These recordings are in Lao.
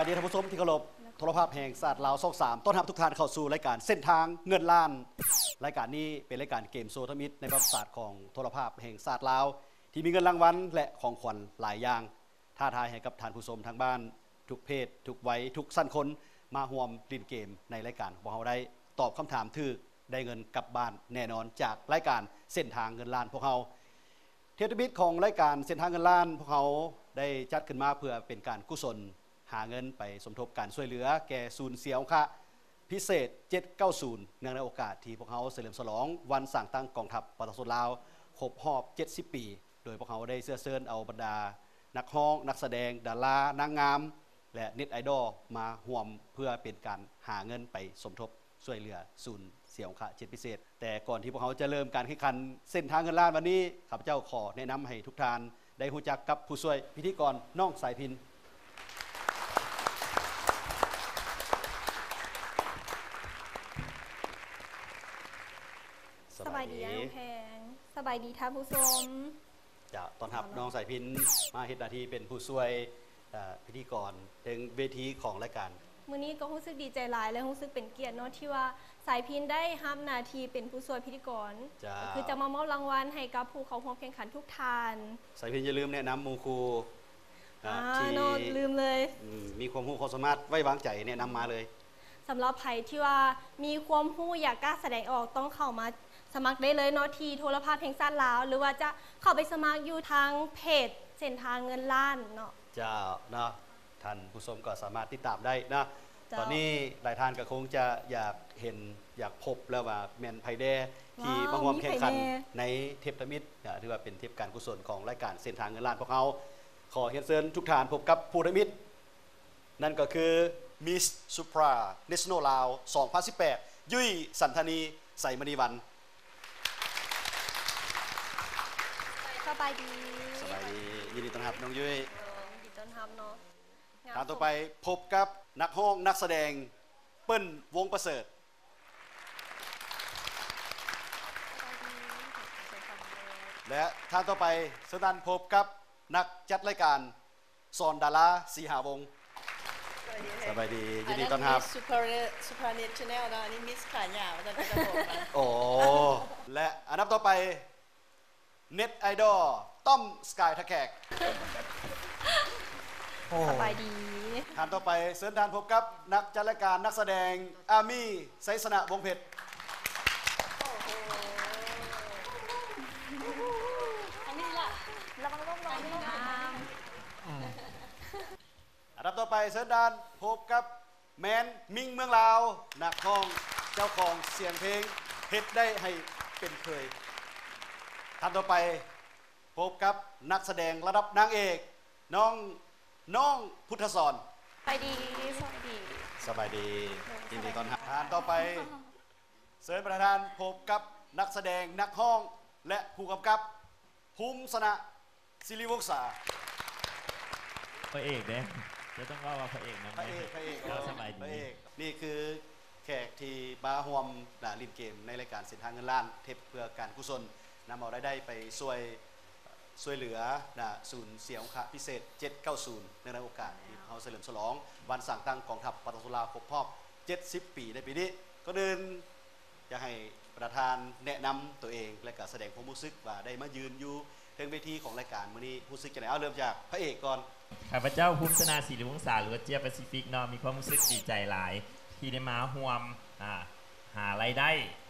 ສະບາຍດີທ່ານຜູ້ຊົມທີ່ເຄົາລົບ, ໂທລະພາບແຫ່ງຊາດລາວ ຊ່ອງສາມ ຕ້ອນຮັບທຸກທ່ານເຂົ້າສູ່ລາຍການເສັ້ນທາງເງິນລ້ານ. ລາຍການນີ້ເປັນລາຍການເກມໂຊທຳອິດໃນປະຫວັດສາດຂອງໂທລະພາບແຫ່ງຊາດລາວ ທີ່ມີເງິນລາງວັນ ແລະ ຂອງຂວັນຫຼາຍຢ່າງ. ທ້າທາຍໃຫ້ກັບທ່ານຜູ້ຊົມທາງບ້ານ ທຸກເພດ ທຸກໄວ ທຸກຊັ້ນຄົນ ມາຮ່ວມຫຼິ້ນເກມໃນລາຍການຂອງພວກເຮົາໄດ້. ຕອບຄຳຖາມຖືກ ໄດ້ເງິນກັບບ້ານແນ່ນອນ ຈາກລາຍການເສັ້ນທາງເງິນລ້ານພວກເຮົາ. ເທບທຳອິດຂອງລາຍການເສັ້ນທາງເງິນລ້ານ ພວກເຮົາໄດ້ຈັດຂຶ້ນມາເພື່ອເປັນການກຸສົນ ຫາເງິນໄປສົມທົບການຊ່ວຍເຫຼືອແກ່ສູນເສຍອົງຄະພິເສດເຈັດເກົ້າສູນ ເນື່ອງໃນໂອກາດທີ່ພວກເຮົາສະເຫຼີມສະຫຼອງວັນສ້າງຕັ້ງກອງທັບປະຊາຊົນລາວຄົບຮອບເຈັດສິບປີ. ໂດຍພວກເຮົາໄດ້ເຊື້ອເຊີນເອົາບັນດານັກຮ້ອງ, ນັກສະແດງ, ດາລາ, ນາງງາມ ແລະ ເນັດໄອດອລມາຮ່ວມ ເພື່ອເປັນການຫາເງິນໄປສົມທົບຊ່ວຍເຫຼືອສູນເສຍອົງຄະເຈັດພິເສດ. ແຕ່ກ່ອນທີ່ພວກເຮົາຈະເລີ່ມການແຂ່ງຂັນເສັ້ນທາງເງິນລ້ານວັນນີ້, ຂ້າພະເຈົ້າຂໍແນະນຳໃຫ້ທຸກທ່ານໄດ້ຮູ້ຈັກກັບຜູ້ຊ່ວຍພິທີກອນ ນ້ອງສາຍພິນ. ສະບາຍດີ ສະບາຍດີອ້າຍແພງ, ສະບາຍດີທ່ານຜູ້ຊົມ. ເຈົ້າ ຕ້ອນຮັບນ້ອງສາຍພິນມາເຮັດໜ້າທີ່ເປັນຜູ້ຊ່ວຍ ເອີ ພິທີກອນເທິງເວທີຂອງລາຍການ. ມື້ນີ້ກໍຮູ້ສຶກດີໃຈຫຼາຍ ແລະ ຮູ້ສຶກເປັນກຽດເນາະ ທີ່ວ່າສາຍພິນໄດ້ຮັບໜ້າທີ່ເປັນຜູ້ຊ່ວຍພິທີກອນ. ເຈົ້າ ກໍຄືຈະມາມອບລາງວັນໃຫ້ກັບຜູ້ເຂົ້າຮ່ວມແຂ່ງຂັນທຸກທ່ານ. ສາຍພິນຢ່າລືມແນະນຳໝູ່ຄູ່ ອ່າ ທີ່ ເນາະ ລືມເລີຍ ອືມ ມີຄວາມຮູ້ຄວາມສາມາດໄວ້ວາງໃຈ ແນະນຳມາເລີຍ. ສຳລັບໃຜທີ່ວ່າມີຄວາມຮູ້ ຢາກກ້າສະແດງອອກ ຕ້ອງເຂົ້າມາສະໝັກໄດ້ເລີຍເນາະ ທີ່ໂທລະພາບແຫ່ງຊາດລາວ ຫຼືວ່າຈະເຂົ້າໄປສະໝັກຢູ່ທາງເພຈເສັ້ນທາງເງິນລ້ານເນາະ. ເຈົ້າ ເນາະ ທ່ານຜູ້ຊົມກໍສາມາດຕິດຕາມໄດ້ເນາະ. ເຈົ້າ ຕອນນີ້ຫຼາຍທ່ານກໍຄົງຈະຢາກເຫັນ ຢາກພົບແລ້ວວ່າແມ່ນໃຜແດ່ທີ່ ວ້າວ ມາຮ່ວມແຂ່ງຂັນ ມີໃຜແດ່ ໃນເທບທຳອິດ ນະ ຖືວ່າເປັນເທບການກຸສົນຂອງລາຍການເສັ້ນທາງເງິນລ້ານພວກເຮົາ. ຂໍຮຽນເຊີນທຸກທ່ານພົບກັບຜູ້ທຳອິດ ນັ້ນກໍຄື Miss Supra National ລາວ ສອງພັນສິບແປດ ຍຸ້ຍ ສັນທະນີ ໄຊມະນີວັນ. ສະບາຍດີ ສະບາຍດີ ຍິນດີຕ້ອນຮັບນ້ອງຍຸ້ຍ. ເອີ ຍິນດີຕ້ອນຮັບເນາະ. ທ່ານຕໍ່ໄປພົບກັບນັກຮ້ອງນັກສະແດງ ເປີ້ນ ວົງປະເສີດ. ສະບາຍດີ ແລະ ທ່ານຕໍ່ໄປ ເຊີນທ່ານພົບກັບນັກຈັດລາຍການ ສອນດາລາ ສີຫາວົງ. ສະບາຍດີ ຍິນດີຕ້ອນຮັບ. ອັນນັ້ນ Miss Supra National ເນາະ ອັນນີ້ Miss ຂາຍາວ ວ່າຊັ້ນເຂົາເຈົ້າບອກນະ. ໂອ້ ແລະ ອັນດັບຕໍ່ໄປ ເນັດໄອດອລ ຕ້ອມ ສະກາຍ ທ່າແຂກ. ໂອ້ ສະບາຍດີ. ທ່ານຕໍ່ໄປ ເຊີນທ່ານພົບກັບນັກຈັດລາຍການ ນັກສະແດງ ອາມີ ໄຊຊະນະ ວົງເພັດ. ໂອ້ໂຫ ທາງນີ້ລະ ລະວັງລົມ ລະວັງລົມ. ອືມ ອັນດັບຕໍ່ໄປ ເຊີນທ່ານພົບກັບ ແມນ ມິງ ເມືອງລາວ ນັກຮ້ອງເຈົ້າຂອງສຽງເພງ ເຮັດໄດ້ໃຫ້ເປັນເຄີຍ. ທ່ານຕໍ່ໄປ ພົບກັບນັກສະແດງລະດັບນາງເອກ ນ້ອງ ນ້ອງ ພຸດທະສອນ. ສະບາຍດີ ສະບາຍດີ ສະບາຍດີ ໂດຍ ຍິນດີຕ້ອນຮັບ. ສະບາຍດີ ທ່ານຕໍ່ໄປ ເຊີນປະທານພົບກັບນັກສະແດງ ນັກຮ້ອງ ແລະ ຜູ້ກຳກັບ ພູມຊະນະ ສິລິວົງສາ. ພະເອກເດ້ ຈະຕ້ອງເວົ້າວ່າພະເອກນຳ. ພະເອກ ພະເອກ ເຈົ້າ ສະບາຍດີ ພະເອກ. ນີ້ຄືແຂກທີ່ມາຮ່ວມ ນະ ຫຼິ້ນເກມໃນລາຍການເສັ້ນທາງເງິນລ້ານ ເທບເພື່ອການກຸສົນ ນຳເອົາລາຍໄດ້ໄປຊ່ວຍ ຊ່ວຍເຫຼືອ ນະ ສູນເສຍອົງຄະພິເສດເຈັດເກົ້າສູນ ເນື່ອງໃນໂອກາດທີ່ເຮົາສະເຫຼີມສະຫຼອງວັນສ້າງຕັ້ງກອງທັບປະຊາຊົນລາວຄົບຮອບເຈັດສິບປີໃນປີນີ້. ກ່ອນອື່ນ ຢາກໃຫ້ປະທານແນະນຳຕົວເອງ ແລະ ກະສະແດງຄວາມຮູ້ສຶກວ່າໄດ້ມາຢືນຢູ່ເທິງເວທີຂອງລາຍການມື້ນີ້ ຮູ້ສຶກຈັ່ງໃດ? ເອົາ ເລີ່ມຈາກພະເອກກ່ອນ. ຂ້າພະເຈົ້າ ພູມຊະນະ ສິລິວົງສາ ຫຼືວ່າ ເຈ້ຍ ປາຊີຟິກເນາະ ມີຄວາມຮູ້ສຶກດີໃຈຫຼາຍທີ່ໄດ້ມາຮ່ວມ ອ່າ ຫາລາຍໄດ້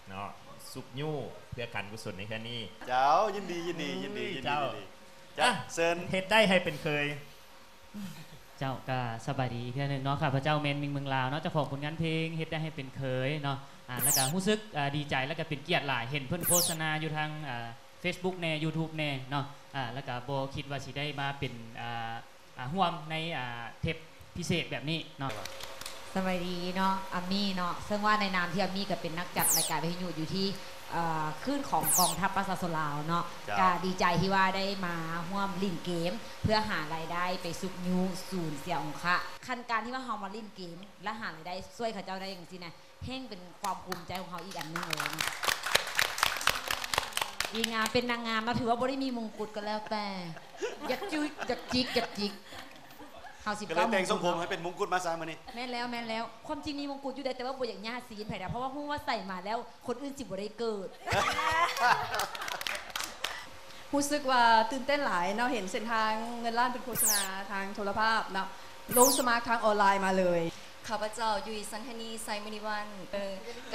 ເນາະ ຊຸກຍູ້ເພື່ອການກຸສົນໃນເທື່ອນີ້. ເຈົ້າ ຍິນດີ ຍິນດີ ຍິນດີ ເອີຍ ຍິນດີ ເຈົ້າ ຍິນດີ. ເຈົ້າ ອ່ະ ເຊີນ ເຮັດໄດ້ໃຫ້ເປັນເຄີຍ. ເຈົ້າ ກະສະບາຍດີອີກເທື່ອໜຶ່ງເນາະ ຂ້າພະເຈົ້າແມ່ນ ມິງ ເມືອງລາວເນາະ ເຈົ້າຂອງຜົນງານເພງ ເຮັດໄດ້ໃຫ້ເປັນເຄີຍເນາະ. ອ່າ ແລ້ວກະຮູ້ສຶກ ອ່າ ດີໃຈ ແລ້ວກະເປັນກຽດຫຼາຍ ເຫັນເພິ່ນໂຄສະນາຢູ່ທາງ ອ່າ Facebook ແດ່ YouTube ແດ່ເນາະ. ອ່າ ແລ້ວກະບໍ່ຄິດວ່າຊິໄດ້ມາເປັນ ອ່າ ອ່າ ຮ່ວມໃນ ອ່າ ເທບພິເສດແບບນີ້ເນາະ. ສະບາຍດີເນາະ ອາມີເນາະ ເຊິ່ງວ່າໃນນາມທີ່ອາມີກະເປັນນັກຈັດລາຍການວິທະຍຸຢູ່ທີ່ ເອີ ຄື້ນຂອງກອງທັບປະຊາຊົນລາວເນາະ. ເຈົ້າ ກະດີໃຈທີ່ວ່າໄດ້ມາຮ່ວມຫຼິ້ນເກມ ເພື່ອຫາລາຍໄດ້ໄປຊຸກຍູ້ສູນເສຍອົງຄະ. ຄັນການທີ່ວ່າເຮົາມາຫຼິ້ນເກມ ແລະ ຫາລາຍໄດ້ຊ່ວຍເຂົາເຈົ້າໄດ້ຈັ່ງຊີ້ນະ ແຮ່ງເປັນຄວາມພູມໃຈຂອງເຮົາອີກອັນໜຶ່ງເລີຍເນາະ. ດີງາມ ເປັນນາງງາມເນາະ ຖືວ່າບໍ່ໄດ້ມີມົງກຸດກໍແລ້ວແຕ່ ຢາກຈຸ ຢາກຈິກ ຢາກຈິກ. ເຮົາສິບເກົ້າ ກໍເລີຍແຕ່ງຊົງຜົມໃຫ້ເປັນມົງກຸດມາຊະມື້ນີ້. ແມ່ນແລ້ວ ແມ່ນແລ້ວ. ຄວາມຈິງມີມົງກຸດຢູ່ໃດ ແຕ່ວ່າບໍ່ຢາກຍາດຊີນໃຜນະ ເພາະວ່າຮູ້ວ່າໃສ່ມາແລ້ວຄົນອື່ນຊິບໍ່ໄດ້ເກີດ. ຮູ້ສຶກວ່າຕື່ນເຕັ້ນຫຼາຍເນາະ ເຫັນເສັ້ນທາງເງິນລ້ານເປັນໂຄສະນາທາງໂທລະພາບເນາະ ລົງສະໝັກທາງອອນລາຍມາເລີຍ. ຂ້າພະເຈົ້າ ຍຸ້ຍ ສັນທະນີ ໄຊມຸນີວັນ ເອີ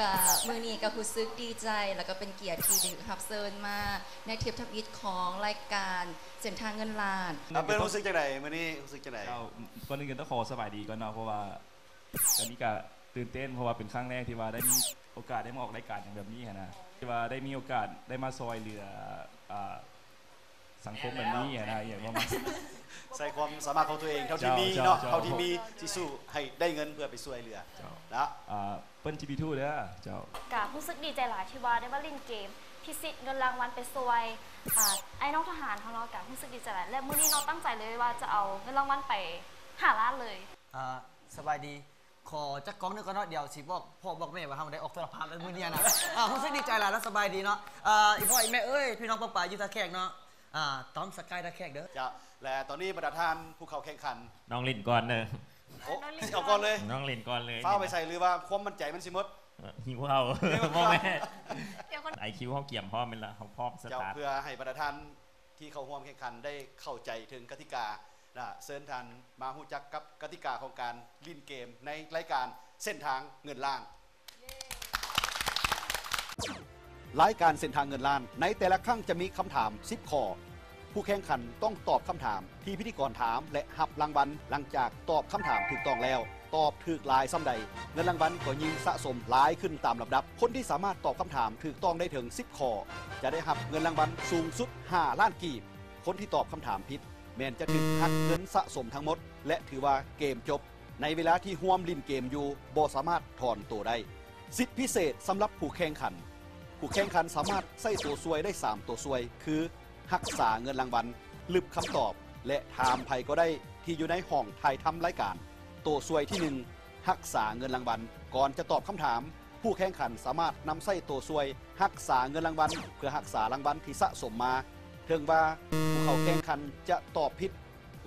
ກະມື້ນີ້ກະຮູ້ສຶກດີໃຈ ແລ້ວກະເປັນກຽດທີ່ໄດ້ຮັບເຊີນມາໃນເທບທຳອິດຂອງລາຍການເສັ້ນທາງເງິນລ້ານ. ເປັນ ຮູ້ສຶກຈັ່ງໃດ? ມື້ນີ້ຮູ້ສຶກຈັ່ງໃດ? ເຈົ້າ ກ່ອນອື່ນກະຕ້ອງຂໍສະບາຍດີກ່ອນເນາະ ເພາະວ່າ ອັນນີ້ກະຕື່ນເຕັ້ນ ເພາະວ່າເປັນຄັ້ງແລກທີ່ວ່າໄດ້ມີໂອກາດໄດ້ມາອອກລາຍການຫຍັງແບບນີ້ຫັ້ນນະ ທີ່ວ່າໄດ້ມີໂອກາດໄດ້ມາຊ່ອຍເຫຼືອ ອ່າ ສັງຄົມແບບນີ້ຫັ້ນນະ ອີ່ຫຍັງປະມານ ໃຊ້ຄວາມສາມາດຂອງຕົວເອງເທົ່າທີ່ມີເນາະ ເທົ່າທີ່ມີ ຊິສູ້ໃຫ້ໄດ້ເງິນເພື່ອໄປຊ່ວຍເຫຼືອເນາະ. ອ່າ ເພິ່ນຊິໄປທູ້ເດີເຈົ້າ. ກະຮູ້ສຶກດີໃຈຫຼາຍທີ່ວ່າໄດ້ມາຫຼິ້ນເກມພິຊິດເງິນລາງວັນໄປຊ່ວຍ ອ່າ ອ້າຍນ້ອງທະຫານເຮົາເນາະ ກະຮູ້ສຶກດີໃຈຫຼາຍ ແລະ ມື້ນີ້ເນາະ ຕັ້ງໃຈເລີຍວ່າຈະເອົາເງິນລາງວັນໄປຫ້າລ້ານເລີຍ. ອ່າ ສະບາຍດີ ຂໍຈັກກ້ອງໜຶ່ງກ່ອນເນາະ ດຽວຊິບອກພໍ່ບອກແມ່ວ່າເຮົາໄດ້ອອກໂທລະພາບແລ້ວມື້ນີ້ນະ. ອ່າ ຮູ້ສຶກດີໃຈຫຼາຍ ແລະ ສະບາຍດີເນາະ. ອ່າ ອີ່ພໍ່ອີ່ແມ່ເອີຍ ພີ່ນ້ອງປ້ອງປາຍຢູ່ທ່າແຂກເນາະ ອ່າ ຕ້ອມສະກາຍທ່າແຂກເດີ. ເຈົ້າ ແລະ ຕອນນີ້ບັນດາທ່ານຜູ້ເຂົ້າແຂ່ງຂັນ ນ້ອງຫຼິ້ນກ່ອນເດີ. ໂອ້ ຊິເອົາກ່ອນເລີຍ ນ້ອງຫຼິ້ນກ່ອນເລີຍ. ຟ້າວໄປໃສ ຫຼືວ່າຄວາມໝັ້ນໃຈມັນຊິໝົດ? ຫິວເຂົ້າ ພໍ່ແມ່ ໄອຄິວເຮົາກຽມພ້ອມແມ່ນລະ ເຮົາພ້ອມສະຕາດ. ເຈົ້າ ເພື່ອໃຫ້ບັນດາທ່ານ ທີ່ເຂົ້າຮ່ວມແຂ່ງຂັນໄດ້ເຂົ້າໃຈເຖິງກະຕິການະ ເຊີນທ່ານມາຮູ້ຈັກກັບກະຕິກາຂອງການຫຼິ້ນເກມໃນລາຍການເສັ້ນທາງເງິນລ້ານ. ລາຍການເສັ້ນທາງເງິນລ້ານ ໃນແຕ່ລະຄັ້ງຈະມີຄຳຖາມສິບຂໍ້. ຜູ້ແຂ່ງຂັນຕ້ອງຕອບຄຳຖາມທີ່ພິທີກອນຖາມ ແລະ ຮັບລາງວັນຫຼັງຈາກຕອບຄຳຖາມຖືກຕ້ອງແລ້ວ. ຕອບຖືກຫຼາຍສ່ຳໃດ ເງິນລາງວັນກໍຍິ່ງສະສົມຫຼາຍຂຶ້ນຕາມລຳດັບ. ຄົນທີ່ສາມາດຕອບຄຳຖາມຖືກຕ້ອງໄດ້ເຖິງສິບຂໍ້ ຈະໄດ້ຮັບເງິນລາງວັນສູງສຸດຫ້າລ້ານກີບ. ຄົນທີ່ຕອບຄຳຖາມຜິດ ແມ່ນຈະຖືກຫັກເງິນສະສົມທັງໝົດ ແລະ ຖືວ່າເກມຈົບ. ໃນເວລາທີ່ຮ່ວມຫຼິ້ນເກມຢູ່ ບໍ່ສາມາດຖອນໂຕໄດ້. ສິດພິເສດສຳລັບຜູ້ແຂ່ງຂັນ. ຜູ້ແຂ່ງຂັນສາມາດໃຊ້ໂຕຊ່ວຍໄດ້ສາມໂຕຊ່ວ ຄື ຮັກສາເງິນລາງວັນ, ລຶບຄຳຕອບ ແລະ ຖາມໃຜກໍໄດ້ທີ່ຢູ່ໃນຫ້ອງຖ່າຍທຳລາຍການ. ໂຕຊ່ວຍທີໜຶ່ງ ຮັກສາເງິນລາງວັນ. ກ່ອນຈະຕອບຄຳຖາມ, ຜູ້ແຂ່ງຂັນສາມາດນຳໃຊ້ໂຕຊ່ວຍຮັກສາເງິນລາງວັນ ເພື່ອຮັກສາລາງວັນທີ່ສະສົມມາ. ເຖິງວ່າຜູ້ເຂົ້າແຂ່ງຂັນຈະຕອບຜິດ,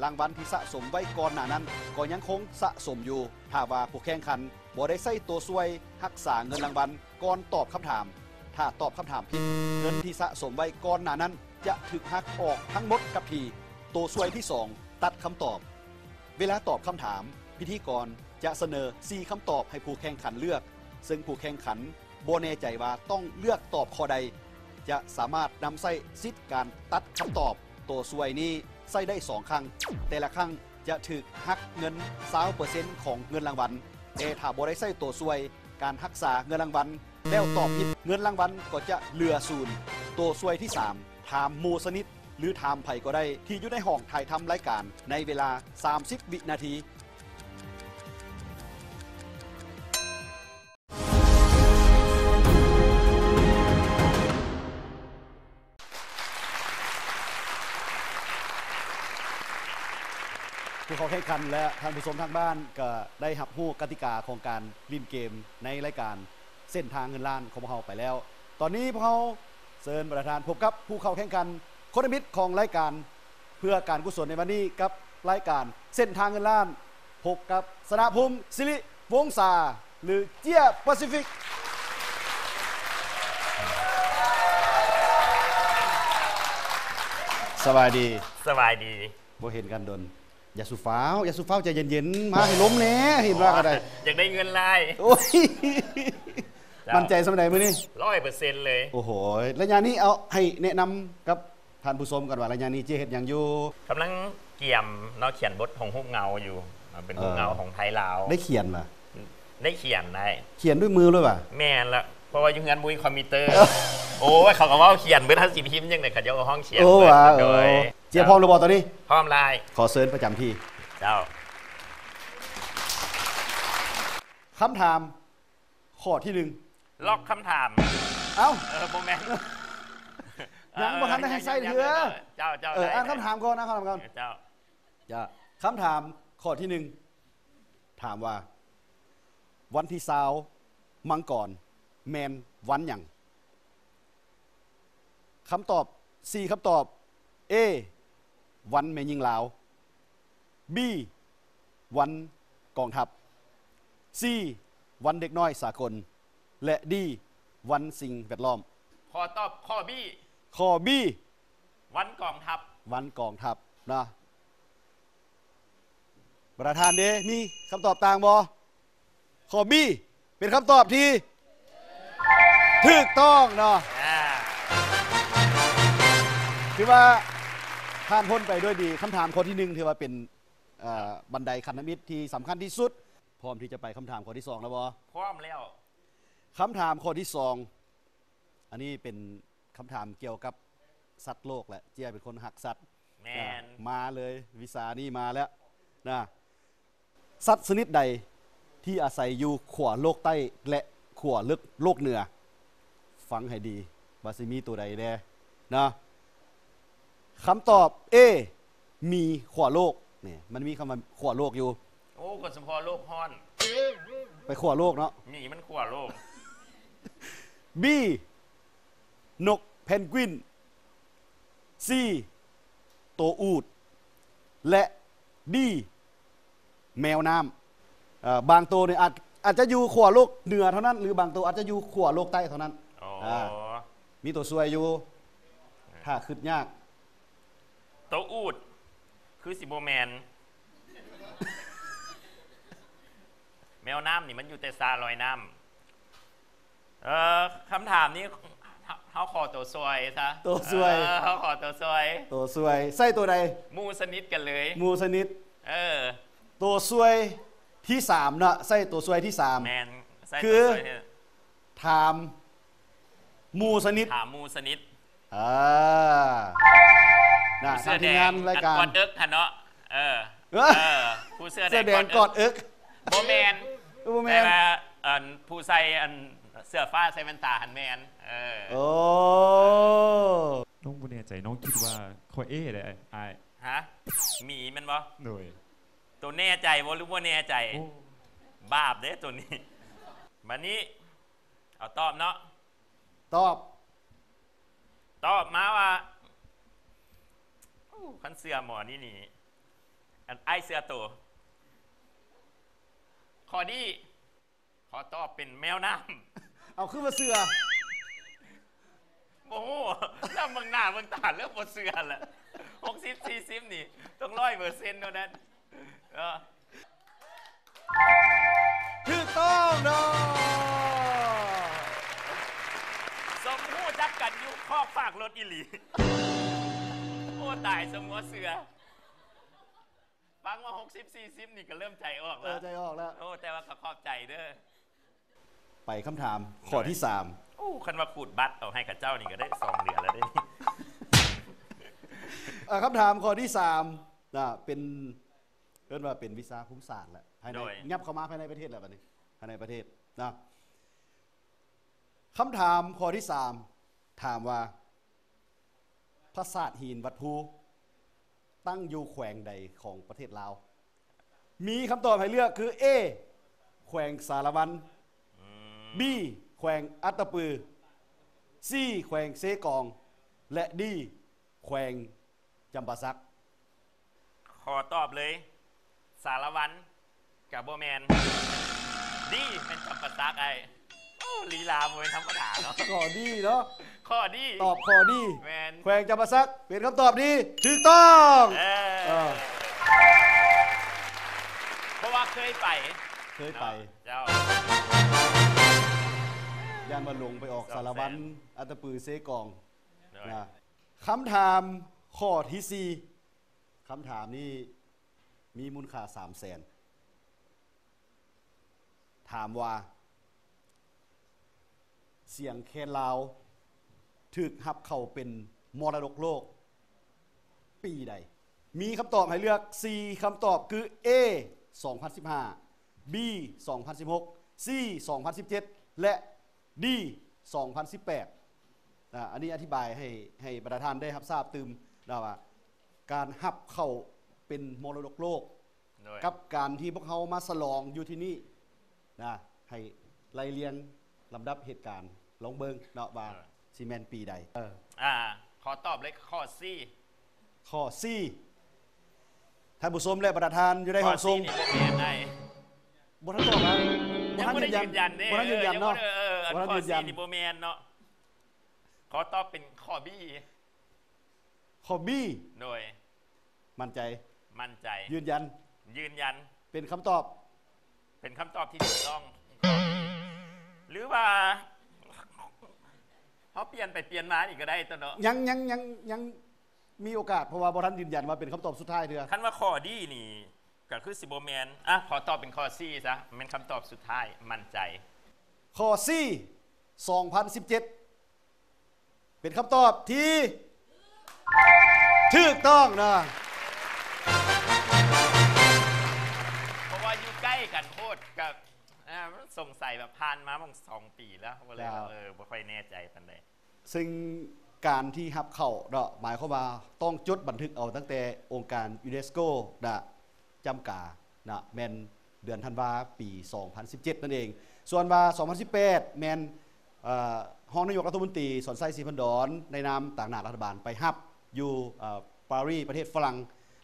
ລາງວັນທີ່ສະສົມໄວ້ກ່ອນໜ້ານັ້ນກໍຍັງຄົງສະສົມຢູ່. ຖ້າວ່າຜູ້ແຂ່ງຂັນບໍ່ໄດ້ໃຊ້ໂຕຊ່ວຍຮັກສາເງິນລາງວັນກ່ອນຕອບຄຳຖາມ, ຖ້າຕອບຄຳຖາມຜິດ, ເງິນທີ່ສະສົມໄວ້ກ່ອນໜ້ານັ້ນຈະຖືກຫັກອອກທັງໝົດກັບທີ່. ໂຕຊ່ວຍທີສອງ ຕັດຄຳຕອບ. ເວລາຕອບຄຳຖາມ, ພິທີກອນຈະສະເໜີສີ່ຄຳຕອບໃຫ້ຜູ້ແຂ່ງຂັນເລືອກ, ເຊິ່ງຜູ້ແຂ່ງຂັນບໍ່ແນ່ໃຈວ່າຕ້ອງເລືອກຕອບຂໍ້ໃດ, ຈະສາມາດນຳໃຊ້ສິດການຕັດຄຳຕອບ. ໂຕຊ່ວຍນີ້ໃຊ້ໄດ້ສອງຄັ້ງ, ແຕ່ລະຄັ້ງຈະຖືກຫັກເງິນຊາວເປີເຊັນຂອງເງິນລາງວັນ, ແຕ່ຖ້າບໍ່ໄດ້ໃຊ້ໂຕຊ່ວຍການຮັກສາເງິນລາງວັນ ແລ້ວຕອບຜິດ, ເງິນລາງວັນກໍຈະເຫຼືອສູນ. ໂຕຊ່ວຍທີສາມ ຖາມໝູ່ສະໜິດ ຫຼື ຖາມໃຜກໍໄດ້ທີ່ຢູ່ໃນຫ້ອງຖ່າຍທຳລາຍການໃນເວລາສາມສິບວິນາທີ. ຜູ້ເຂົ້າແຂ່ງຂັນ ແລະ ທ່ານຜູ້ຊົມທາງບ້ານ ກໍໄດ້ຮັບຮູ້ກະຕິກາຂອງການຫຼິ້ນເກມໃນລາຍການເສັ້ນທາງເງິນລ້ານຂອງພວກເຮົາໄປແລ້ວ. ຕອນນີ້ພວກເຮົາເຊີນບັນດາທ່ານພົບກັບຜູ້ເຂົ້າແຂ່ງຂັນຄົນທຳອິດຂອງລາຍການເພື່ອການກຸສົນໃນວັນນີ້ ກັບລາຍການເສັ້ນທາງເງິນລ້ານ. ພົບກັບ ສະນະພູມ ສິລິວົງສາ ຫຼື ເຈ້ຍປາຊີຟິກ. ສະບາຍດີ. ສະບາຍດີ. ບໍ່ເຫັນກັນດົນ. ຢ່າສູ່ຟ້າວ, ຢ່າສູ່ຟ້າວ, ໃຈເຢັນໆ, ມາໃຫ້ລົມແດ່, ເຫັນວ່າກໍໄດ້. ຢາກໄດ້ເງິນຫຼາຍ. ໂອ້ຍ. ເຈົ້າ. ໝັ້ນໃຈສ່ຳໃດມື້ນີ້? ຮ້ອຍເປີເຊັນເລີຍ. ໂອ້ໂຫ. ໄລຍະນີ້ເອົາໃຫ້ແນະນຳກັບທ່ານຜູ້ຊົມກ່ອນວ່າ ໄລຍະນີ້ເຈ້ຍເຮັດຫຍັງຢູ່? ກຳລັງກຽມເນາະ, ຂຽນບົດຂອງຮູບເງົາຢູ່. ເປັນຮູບເງົາຂອງໄທລາວ. ໄດ້ຂຽນຫວາ? ໄດ້ຂຽນໄດ້. ຂຽນດ້ວຍມືເລີຍຫວາ? ແມ່ນລະ. ເພາະວ່າຢູ່ເຮືອນບໍ່ມີຄອມພິວເຕີ. ໂອ້ຍ ເຂົາກໍເວົ້າຂຽນເບິດ, ເຮົາຊິພິມຈັ່ງໃດ ເຂົາເຈົ້າກໍຮ້ອງຂຽນ. ໂອ້ ເບິດ. ໂດຍ. ເຈ້ຍພ້ອມແລ້ວບໍ່ຕອນນີ້? ພ້ອມຫຼາຍ. ຂໍເຊີນປະຈຳທີ່. ເຈົ້າ. ຄຳຖາມຂໍ້ທີໜຶ່ງ. ລັອກຄຳຖາມ. ເອົ້າ. ເອີ ບໍ່ແມ່ນ. ຍັງບໍ່ທັນໄດ້ໃຫ້ໃຊ້ເທື່ອ. ເຈົ້າ, ເຈົ້າ. ເອີ ອ່ານຄຳຖາມກ່ອນ, ອ່ານຄຳຖາມກ່ອນ. ເຈົ້າ. ເຈົ້າ. ຄຳຖາມຂໍ້ທີໜຶ່ງ. ຖາມວ່າ ວັນທີຊາວມັງກອນແມ່ນວັນຫຍັງ? ຄຳຕອບ ສີ່ຄຳຕອບ. A ວັນແມ່ຍິງລາວ. B ວັນກອງທັບ, ຊີ ວັນເດັກນ້ອຍສາກົນ ແລະ ດີ ວັນສິ່ງແວດລ້ອມ. ຂໍຕອບຂໍ້ B. ຂໍ້ B ວັນກອງທັບ. ວັນກອງທັບເນາະ. ປະທານເດ ມີຄຳຕອບຕ່າງບໍ່? ຂໍ້ B ເປັນຄຳຕອບທີ່ຖືກຕ້ອງເນາະ. ອ່າ ຖືວ່າຜ່ານພົ້ນໄປດ້ວຍດີ. ຄຳຖາມຂໍ້ທີໜຶ່ງ ຖືວ່າເປັນ ເອີ ບັນໄດຂັ້ນທຳອິດທີ່ສຳຄັນທີ່ສຸດ. ພ້ອມທີ່ຈະໄປຄຳຖາມຂໍ້ທີສອງແລ້ວບໍ່? ພ້ອມແລ້ວ. ຄຳຖາມຂໍ້ທີສອງ ອັນນີ້ເປັນຄຳຖາມກ່ຽວກັບສັດໂລກແຫຼະ. ເຈ້ຍເປັນຄົນຮັກສັດ. ແມ່ນ. ອ່າ ມາເລີຍ, ວິຊານີ້ມາແລ້ວນະ. ສັດຊະນິດໃດທີ່ອາໄສຢູ່ຂົ້ວໂລກໃຕ້ ແລະ ຂົ້ວເລິກໂລກເໜືອ? ຟັງໃຫ້ດີວ່າຊິມີໂຕໃດແດ່ເນາະ. ຄຳຕອບ A ໝີຂົວໂລກ. ນີ້ ມັນມີຄຳວ່າຂົວໂລກຢູ່. ໂອ້ ກໍສະເພາະໂລກຮ້ອນ ໄປຂົວໂລກເນາະ. ໝີມັນຂົວໂລກ. B ນົກແພນກວິນ. C ໂຕອູດ ແລະ D ແມວນ້ຳ. ເອີ ບາງໂຕນີ້ອາດ ອາດຈະຢູ່ຂົວໂລກເໜືອເທົ່ານັ້ນ ຫຼື ບາງໂຕອາດຈະຢູ່ຂົວໂລກໃຕ້ເທົ່ານັ້ນ. ອໍ ອ່າ ມີໂຕຊ່ວຍຢູ່ ຖ້າຄິດຍາກ. ໂຕອູດ ຄືຊິບໍ່ແມ່ນ. ແມວນ້ຳນີ້ມັນຢູ່ແຕ່ສະລອຍນ້ຳ. ເອີ ຄຳຖາມນີ້ ເຮົາ ເຮົາຂໍໂຕຊ່ວຍຊະ. ໂຕຊ່ວຍ. ເອີ ເຮົາຂໍໂຕຊ່ວຍ. ໂຕຊ່ວຍ ໃຊ້ໂຕໃດ? ໝູ່ສະໜິດກັນເລີຍ. ໝູ່ສະໜິດ. ເອີ ໂຕຊ່ວຍທີສາມເນາະ, ໃຊ້ໂຕຊ່ວຍທີສາມ. ແມ່ນ. ໃຊ້ ຄື ໂຕຊ່ວຍທີ່ ຖາມໝູ່ສະໜິດ. ຖາມໝູ່ສະໜິດ. ເອີ ນະ ຜູ້ເສື້ອແດງ ທາງທີມງານລາຍການ ອັນກອດເອິກຫັ້ນເນາະ. ເອີ ເອີ ເອີ ຜູ້ເສື້ອແດງ ເສື້ອແດງກອດເອິກ ກອດເອິກ. ບໍ່ແມ່ນ. ເອີ ບໍ່ແມ່ນ. ແຕ່ວ່າ ອັນ ຜູ້ໃສ່ ອັນ ເສື້ອຟ້າໃສ່ແວ່ນຕາຫັ້ນແມ່ນ. ເອີ ໂອ້ ນ້ອງບໍ່ແນ່ໃຈ, ນ້ອງຄິດວ່າຂໍ້ A ເດ້ອ້າຍ. ຮະ? ໝີແມ່ນບໍ່? ໂດຍ. ໂຕແນ່ໃຈບໍ່ ຫຼື ບໍ່ແນ່ໃຈ? ໂອ້ ບາບເດ້ໂຕນີ້. ບາດນີ້ ເອົາຕອບເນາະ. ຕອບ. ຕອບມາວ່າ ໂອ້ ຄັນເຊື່ອໝໍນີ້ນີ້ ອັນ ອ້າຍເຊື່ອໂຕ. ຂໍ້ D ຂໍຕອບເປັນແມວນ້ຳ. ເອົາ ຄືບໍ່ເຊື່ອ? ບໍ່ຮູ້ ແລ້ວເບິ່ງໜ້າເບິ່ງຕາເລີ່ມບໍ່ເຊື່ອແລ້ວ. ຫົກສິບ ສີ່ສິບ ນີ້ຕ້ອງຮ້ອຍເປີເຊັນເທົ່ານັ້ນ. ເອີ ຖືກຕ້ອງເນາະ. ສົມຮູ້ຈັກກັນຢູ່ຄອກຟາກລົດອີ່ຫຼີ. ໂອ້ ຕາຍ ສົມບໍ່ເຊື່ອ. ຟັງວ່າຫົກສິບ ສີ່ສິບ ນີ້ກໍເລີ່ມໃຈອອກແລ້ວ. ເອີ ໃຈອອກແລ້ວ. ໂອ້ ແຕ່ວ່າກໍຂອບໃຈເດີ້. ໄປຄຳຖາມຂໍ້ທີສາມ. ໂອ້ ຄັນວ່າຂູດບັດເອົາໃຫ້ເຂົາເຈົ້ານີ້ກໍໄດ້ສອງເດືອນແລ້ວເດ້ນີ້. ເອີ ຄຳຖາມຂໍ້ທີສາມນະ ເປັນ ເອີ້ນວ່າເປັນວິຊາພູມສາດແຫຼະ ພາຍໃນ ໂດຍ ຫຍັບເຂົ້າມາພາຍໃນປະເທດແລ້ວ ບັດນີ້ ພາຍໃນປະເທດນະ. ຄຳຖາມຂໍ້ທີສາມ ຖາມວ່າ ປາສາດຫີນວັດພູ ຕັ້ງຢູ່ແຂວງໃດຂອງປະເທດລາວ? ມີຄຳຕອບໃຫ້ເລືອກຄື A ແຂວງສາລະວັນ, ອືມ B ແຂວງອັດຕະປື, C ແຂວງເຊກອງ ແລະ D ແຂວງຈຳປາສັກ. ຂໍຕອບເລີຍ ສາລະວັນກະບໍ່ແມ່ນ, D ແມ່ນຈຳປາສັກອ້າຍ. ໂອ້ ລີລາບໍ່ແມ່ນທຳມະດາເນາະ. ຂໍ້ D ເນາະ. ຂໍ້ D ຕອບຂໍ້ D ແມ່ນ ແຂວງຈຳປາສັກ ເປັນຄຳຕອບທີ່ຖືກຕ້ອງ. ເອີ ເອີ ເພາະວ່າເຄີຍໄປ ເຄີຍໄປ ເນາະ ເຈົ້າ ຢ້ານວ່າຫຼົງໄປອອກສາລະວັນ ສອງແສນ ອັດຕະປື ເຊກອງ ໂດຍ ນະ. ຄຳຖາມຂໍ້ທີສີ່ ຄຳຖາມນີ້ມີມູນຄ່າສາມແສນ ຖາມວ່າ ສຽງແຄນລາວຖືກຮັບເຂົ້າເປັນມໍລະດົກໂລກປີໃດ? ມີຄຳຕອບໃຫ້ເລືອກສີ່ຄຳຕອບຄື A ສອງພັນສິບຫ້າ, B ສອງພັນສິບຫົກ, C ສອງພັນສິບເຈັດ ແລະ D ສອງພັນສິບແປດ. ອາ ອັນນີ້ອະທິບາຍໃຫ້ ໃຫ້ບັນດາທ່ານໄດ້ຮັບຊາບຕື່ມນະວ່າ ການຮັບເຂົ້າເປັນມໍລະດົກໂລກ ໂດຍ ກັບການທີ່ພວກເຮົາມາສະຫຼອງຢູ່ທີ່ນີ້ນະ ໃຫ້ໄລ່ລຽງລຳດັບເຫດການ ລອງເບິ່ງເນາະວ່າ ໂດຍ ຊິແມ່ນປີໃດ. ເອີ ອາ ຂໍຕອບເລີຍ ຂໍ້ C. ຂໍ້ C. ທ່ານຜູ້ຊົມ ແລະ ບັນດາທ່ານຢູ່ໃນຫ້ອງສົ່ງ ຂໍ້ C ນີ້ບໍ່ແມ່ນໄດ໋. ບໍ່ທັນຕອບນະ ຍັງບໍ່ໄດ້ຢືນຢັນເດ້ ບໍ່ທັນຢືນຢັນເນາະ ເອີ ອັນ ບໍ່ທັນຢືນຢັນ ຂໍ້ C ເນາະ ນີ້ບໍ່ແມ່ນເນາະ. ຂໍຕອບເປັນຂໍ້ B. ຂໍ້ B ໂດຍ ໝັ້ນໃຈ? ໝັ້ນໃຈ. ຢືນຢັນ? ຢືນຢັນ. ເປັນຄຳຕອບ? ເປັນຄຳຕອບທີ່ຖືກຕ້ອງ. ຫຼືວ່າເຮົາປ່ຽນໄປປ່ຽນມາອີກກໍໄດ້ຕົວະເນາະ? ຍັງ ຍັງ ຍັງ ຍັງມີໂອກາດ ເພາະວ່າບໍ່ທັນຢືນຢັນວ່າເປັນຄຳຕອບສຸດທ້າຍເທື່ອ. ຄັນວ່າຂໍ້ D ນີ້ ກໍຄືຊິບໍ່ແມ່ນ. ອ່ະ ຂໍຕອບເປັນຂໍ້ C ຊະ ແມ່ນຄຳຕອບສຸດທ້າຍ ໝັ້ນໃຈ. ຂໍ້ C ສອງພັນສິບເຈັດ ເປັນຄຳຕອບທີ່ຖືກຕ້ອງເນາະ ເພາະວ່າຢູ່ໃກ້ກັນໂພດ ກໍ ອ່າ ສົງໄສແບບຜ່ານມາປະມານສອງປີແລ້ວ ກໍເລີຍ ເອີ ບໍ່ຄ່ອຍແນ່ໃຈປານໃດ. ຊຶ່ງການທີ່ຮັບເຂົ້າເນາະ ໝາຍຄວາມວ່າຕ້ອງຈົດບັນທຶກເອົາຕັ້ງແຕ່ອົງການຢູເນສໂກນະ ຈຳການະ ແມ່ນເດືອນທັນວາ ປີສອງພັນສິບເຈັດນັ້ນເອງ. ສ່ວນວ່າສອງພັນສິບແປດ ແມ່ນ ເອີ ຮອງນາຍົກລັດຖະມົນຕີ ສອນໄຊ ສີພັນດອນ ໃນນາມຕາງໜ້າລັດຖະບານໄປຮັບຢູ່ ເອີ ປາຣີ ປະເທດຝຣັ່ງ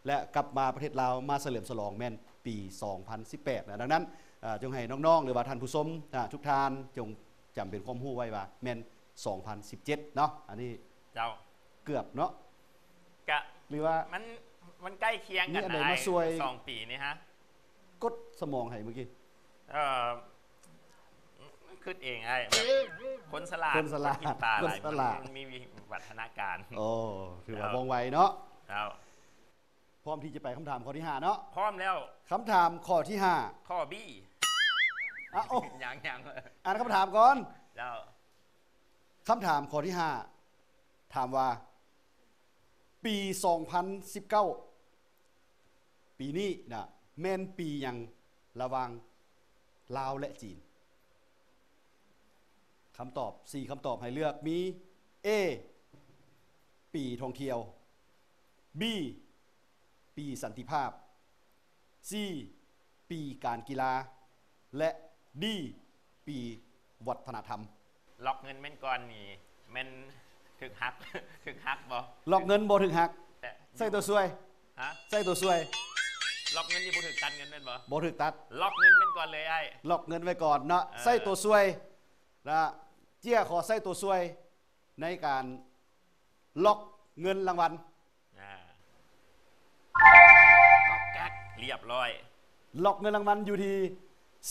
ແລະ ກັບມາປະເທດລາວມາສະເຫຼີມສະຫຼອງແມ່ນປີສອງພັນສິບແປດນະ. ດັ່ງນັ້ນ ເອີ ຈົ່ງໃຫ້ນ້ອງໆ ຫຼືວ່າທ່ານຜູ້ຊົມ ອາ ທຸກທ່ານຈົ່ງ ຈຳເປັນຄວາມຮູ້ໄວ້ວ່າແມ່ນສອງພັນສິບເຈັດເນາະ ອັນນີ້ ເຈົ້າ ເກືອບເນາະ ກະ ຫຼືວ່າມັນ ມັນໃກ້ຄຽງກັນ ມີອັນໃດມາຊ່ວຍ ສອງປີນີ້ຮະ ກົດສະໝອງໃຫ້ມື້ກີ້ ເອີ ຄິດເອງອ້າຍ ແບບຄົນສະຫຼາດ ຄົນສະຫຼາດ ຄົນກິນປາຫຼາຍ ຄົນສະຫຼາດ ມັນມີວິວັດທະນາການ. ໂອ້ ຖືວ່າວ່ອງໄວເນາະ ເຈົ້າ. ພ້ອມທີ່ຈະໄປຄຳຖາມຂໍ້ທີຫ້າເນາະ? ພ້ອມແລ້ວ. ຄຳຖາມຂໍ້ທີຫ້າ ຂໍ້ B ອາ ໂອ້ ຍັງໆ ອ່ານຄຳຖາມກ່ອນ. ເຈົ້າ. ຄຳຖາມຂໍ້ທີຫ້າ ຖາມວ່າ ປີສອງພັນສິບເກົ້າ ປີນີ້ນະ ແມ່ນປີຫຍັງລະຫວ່າງລາວ ແລະ ຈີນ? ຄຳຕອບ ສີ່ຄຳຕອບໃຫ້ເລືອກມີ A ປີທ່ອງທ່ຽວ, B ປີສັນຕິພາບ, C ປີການກິລາ ແລະ D ປີວັດທະນະທຳ. ລັອກເງິນແມ່ນກ່ອນນີ້ແມ່ນຖືກຫັກ ຖືກຫັກບໍ່? ລັອກເງິນບໍ່ຖືກຫັກ. ແຕ່ ໃຊ້ຕົວຊ່ວຍ. ຮະ? ໃຊ້ຕົວຊ່ວຍ. ລັອກເງິນນີ້ບໍ່ຖືກຕັດເງິນແມ່ນບໍ່? ບໍ່ຖືກຕັດ. ລັອກເງິນແມ່ນກ່ອນເລີຍອ້າຍ. ລັອກເງິນໄວ້ກ່ອນເນາະ. ເອີ ໃຊ້ຕົວຊ່ວຍນະ. ເຈ້ຍຂໍໃຊ້ຕົວຊ່ວຍໃນການລັອກເງິນລາງວັນ. ອ່າ ກັອກແກັກ ລຽບຮ້ອຍ. ລັອກເງິນລາງວັນຢູ່ທີ່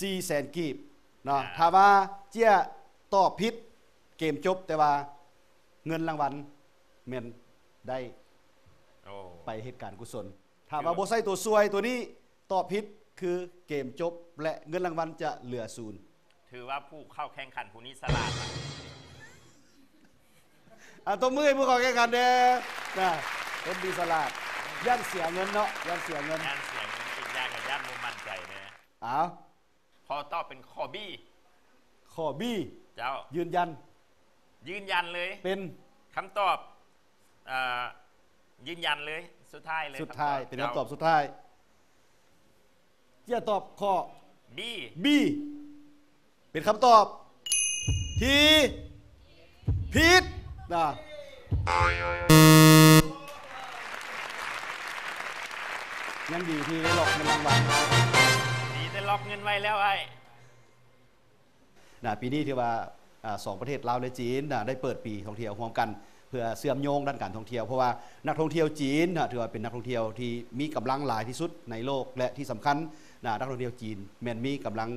ສີ່ແສນກີບເນາະ. ອ່າ ຖ້າວ່າເຈ້ຍຕອບຜິດ ເກມຈົບ, ແຕ່ວ່າເງິນລາງວັນແມ່ນໄດ້ ໂອ້ ໄປເຮັດການກຸສົນ. ຖ້າວ່າບໍ່ໃຊ້ຕົວຊ່ວຍຕົວນີ້ ຕອບຜິດຄືເກມຈົບ ແລະ ເງິນລາງວັນຈະເຫຼືອສູນ. ຖືວ່າຜູ້ເຂົ້າແຂ່ງຂັນຜູ້ນີ້ສະຫຼາດ. ອ່າ ຕົບມືໃຫ້ຜູ້ເຂົ້າແຂ່ງຂັນແດ່ນະ. ຄົນທີ່ສະຫຼາດ ຢ້ານເສຍເງິນເນາະ, ຢ້ານເສຍເງິນ. ຢ້ານເສຍເງິນ, ອີກຢ່າງກໍຢ້ານບໍ່ໝັ້ນໃຈແດ່. ເອົາ. ຂໍຕອບເປັນຂໍ້ B. ຂໍ້ B. ເຈົ້າ. ຢືນຢັນ. ຢືນຢັນເລີຍ. ເປັນຄຳຕອບ ເອີ ຢືນຢັນເລີຍ. ສຸດທ້າຍເລີຍ. ສຸດທ້າຍ. ຄຳຕອບ ເປັນຄຳຕອບສຸດທ້າຍ. ເຈ້ຍຕອບຂໍ້ B. B ເປັນຄຳຕອບທີ່ຜິດນະ. ຍັງດີທີ່ໄດ້ລັອກເງິນລາງວັນ. ດີແຕ່ລັອກເງິນໄວ້ແລ້ວອ້າຍ. ນະ ປີນີ້ຖືວ່າ ອາ ສອງປະເທດລາວ ແລະ ຈີນນະ ໄດ້ເປີດປີທ່ອງທ່ຽວຮ່ວມກັນ ເພື່ອເຊື່ອມໂຍງດ້ານການທ່ອງທ່ຽວ, ເພາະວ່ານັກທ່ອງທ່ຽວຈີນນະ ຖືວ່າເປັນນັກທ່ອງທ່ຽວທີ່ມີກຳລັງຫຼາຍທີ່ສຸດໃນໂລກ ແລະ ທີ່ສຳຄັນນະ ນັກທ່ອງທ່ຽວຈີນແມ່ນມີກຳລັງ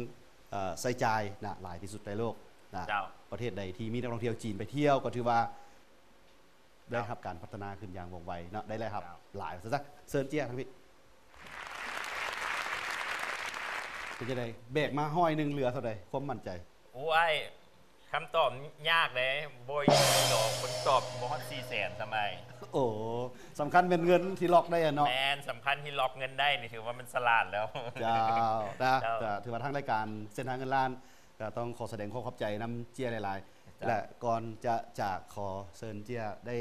ເອີ ໃຊ້ຈ່າຍນະ ຫຼາຍທີ່ສຸດໃນໂລກນະ. ເຈົ້າ. ປະເທດໃດທີ່ມີນັກທ່ອງທ່ຽວຈີນໄປທ່ຽວ ກໍຖືວ່າ ໄດ້ຮັບການພັດທະນາຂຶ້ນຢ່າງວ່ອງໄວເນາະ, ໄດ້ລາຍຮັບ ເຈົ້າ ຫຼາຍວ່າຊັ້ນຊະ. ເຊີນເຈ້ຍທາງພີ້. ເປັນຈັ່ງໃດ? ແບກມາຮ້ອຍໜຶ່ງ ເຫຼືອເທົ່າໃດ? ຄວາມໝັ້ນໃຈ. ໂອ້ຍ ຄຳຕອບຍາກເດ້, ບໍ່ອີ່ຫຼີດອກ, ເພິ່ນຕອບບໍ່ຮອດສີ່ແສນຊ້ຳໃດ. ໂອ້ ສຳຄັນແມ່ນເງິນທີ່ລັອກໄດ້ອະເນາະ. ແມ່ນ, ສຳຄັນທີ່ລັອກເງິນໄດ້ນີ້ ຖືວ່າມັນສະຫຼາດແລ້ວ. ເຈົ້າ ນະ ເຈົ້າ. ກະຖືວ່າທາງລາຍການເສັ້ນທາງເງິນລ້ານ ກະຕ້ອງຂໍສະແດງຄວາມຂອບໃຈນຳເຈ້ຍຫຼາຍໆ. ເຈົ້າ. ແລະ ກ່ອນຈະຈາກ ຂໍເຊີນເຈ້ຍໄດ້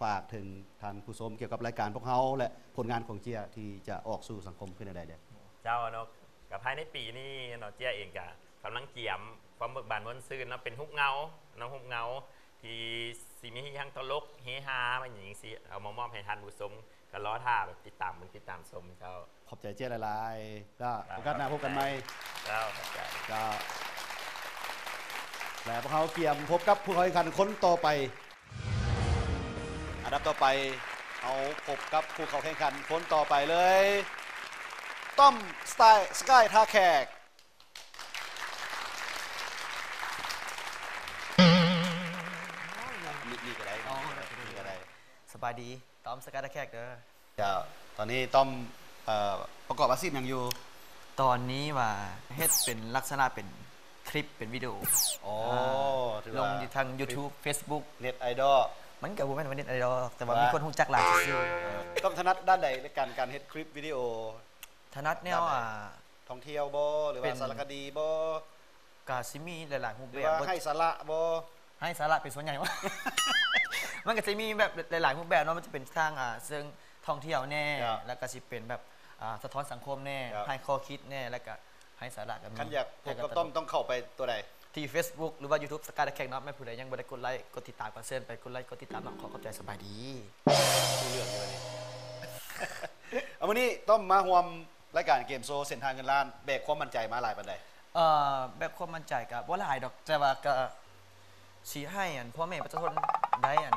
ຝາກເຖິງທ່ານຜູ້ຊົມກ່ຽວກັບລາຍການພວກເຮົາ ແລະ ຜົນງານຂອງເຈ້ຍທີ່ຈະອອກສູ່ສັງຄົມຄືແນວໃດແດ່? ເຈົ້າເນາະ, ກະພາຍໃນປີນີ້ເນາະ ເຈ້ຍເອງກະກຳລັງກຽມຄວາມເບີກບານມ່ວນຊື່ນເນາະ, ເປັນຮູບເງົາເນາະ, ຮູບເງົາທີ່ຊິມີທັງຕະຫຼົກ ເຮຮາ ມາຫຍັງຊີ້ ເອົາມາມອບໃຫ້ທ່ານຜູ້ຊົມ ກໍລໍຖ້າແບບຕິດຕາມເບິ່ງ ຕິດຕາມຊົມເຈົ້າ. ຂອບໃຈເຈ້ຍຫຼາຍໆ ແລ້ວ ເຈົ້າ ໂອກາດໜ້າພົບກັນໃໝ່. ເຈົ້າ ຂອບໃຈ. ເຈົ້າ ແລ້ວພວກເຮົາກຽມພົບກັບຜູ້ເຂົ້າແຂ່ງຂັນຄົນຕໍ່ໄປ. ອັນດັບຕໍ່ໄປ ເຮົາພົບກັບຜູ້ເຂົ້າແຂ່ງຂັນຄົນຕໍ່ໄປເລີຍ ຕ້ອມ ສະໄຕ ສະກາຍ ທ່າແຂກ. ນີ້ ນີ້ກໍໄດ້ ອໍ ນີ້ກໍໄດ້ ນີ້ກໍໄດ້. ສະບາຍດີ ຕ້ອມ ສະກາຍ ທ່າແຂກເດີ. ເຈົ້າ ຕອນນີ້ຕ້ອມ ເອີ ປະກອບອາຊີບຫຍັງຢູ່? ຕອນນີ້ວ່າເຮັດເປັນລັກສະນະເປັນຄລິບ ເປັນວິດີໂອ. ອໍ ອ່າ ຖືວ່າລົງຢູ່ທາງຢູທູບ ເຟສບຸກ ເນັດໄອດອລ. ມັນກໍບໍ່ແມ່ນວ່າເນັດໄອດອລ ແຕ່ວ່າມີຄົນຮູ້ຈັກຫຼາຍຊື່ໆ. ເອີ ຕ້ອມຖະໜັດດ້ານໃດໃນການ ການເຮັດຄລິບວິດີໂອ? ຖະໜັດແນວ ດ້ານໃດ? ອ່າ ທ່ອງທ່ຽວບໍ ຫຼືວ່າເປັນສາລະຄະດີບໍ? ກະຊິມີຫຼາຍໆຮູບແບບ ຫຼືວ່າໄຮ້ສາລະບໍ? ໄຮ້ສາລະເປັນສ່ວນໃຫຍ່. ມັນກະຊິມີແບບຫຼາຍໆຮູບແບບເນາະ ມັນຈະເປັນທາງ ອ່າ ເຊີງທ່ອງທ່ຽວແດ່ ເຈົ້າ ແລ້ວກະຊິເປັນແບບ ອ່າ ສະທ້ອນສັງຄົມແດ່ ເຈົ້າ ໃຫ້ຂໍ້ຄິດແດ່ ແລ້ວກະໄຮ້ສາລະກະມີ. ຄັນຢາກພົບກັບຕ້ອມ ຕ້ອງເຂົ້າໄປຕົວໃດ? ທີ່ເຟສບຸກ ຫຼືວ່າຢູທູບ ສະກາຍ ແຂກເນາະ. ແມ່ນຜູ້ໃດຍັງບໍ່ໄດ້ກົດໄລ້ກົດຕິດຕາມ ກໍເຊີນໄປກົດໄລ້ກົດຕິດຕາມເນາະ. ຂໍຂອບໃຈ ສະບາຍດີ. ຮູ້ເລື່ອງຢູ່ນີ້. ເອົາ ມື້ນີ້ຕ້ອມມາຮ່ວມ ລາຍການເກມໂຊເສັ້ນທາງເງິນລ້ານ ແບກຄວາມໝັ້ນໃຈມາຫຼາຍປານໃດ? ເອີ ແບກຄວາມໝັ້ນໃຈກະບໍ່ຫຼາຍດອກ ແຕ່ວ່າກະຊິໃຫ້ອັນພໍ່ແມ່ປະຊາຊົນໄດ້ອັນ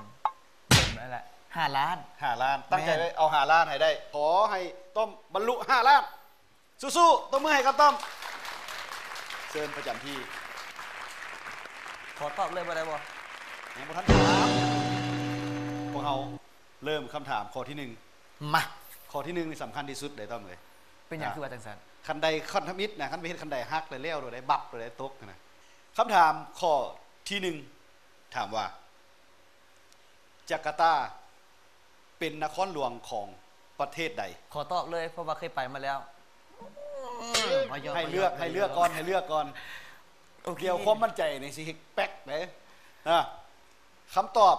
ນັ້ນແຫຼະ ຫ້າລ້ານ ຫ້າລ້ານ. ຕັ້ງໃຈເລີຍ ເອົາຫ້າລ້ານໃຫ້ໄດ້. ຂໍໃຫ້ຕ້ອມບັນລຸຫ້າລ້ານ. ສູ້ໆ ຕົບມືໃຫ້ກັບຕ້ອມ. ເຊີນປະຈຳທີ່. ຂໍຕອບເລີຍບໍ່ໄດ້ບໍ່? ຍັງບໍ່ທັນຖາມ. ພວກເຮົາເລີ່ມຄຳຖາມຂໍ້ທີໜຶ່ງ. ມາ ຂໍ້ທີໜຶ່ງນີ້ສຳຄັນທີ່ສຸດເດ້ຕ້ອມເອີຍ. ເປັນຫຍັງຄືວ່າຈັ່ງຊັ້ນ? ຄັນໄດ້ຂັ້ນທຳອິດນະ ຄັນໄປເຮັດຂັ້ນໄດຫັກແລ້ວ ແລ້ວໂດຍໄດ້ບັບ ໂດຍໄດ້ຕົກນະ. ຄຳຖາມຂໍ້ທີໜຶ່ງ ຖາມວ່າ ຈາກາຕາເປັນນະຄອນຫຼວງຂອງປະເທດໃດ? ຂໍຕອບເລີຍ ເພາະວ່າເຄີຍໄປມາແລ້ວ. ໃຫ້ເລືອກ ໃຫ້ເລືອກກ່ອນ ໃຫ້ເລືອກກ່ອນ. ໂອເຄ ດຽວຄວາມໝັ້ນໃຈນີ້ຊິແປກເດ້. ນະ ຄຳຕອບ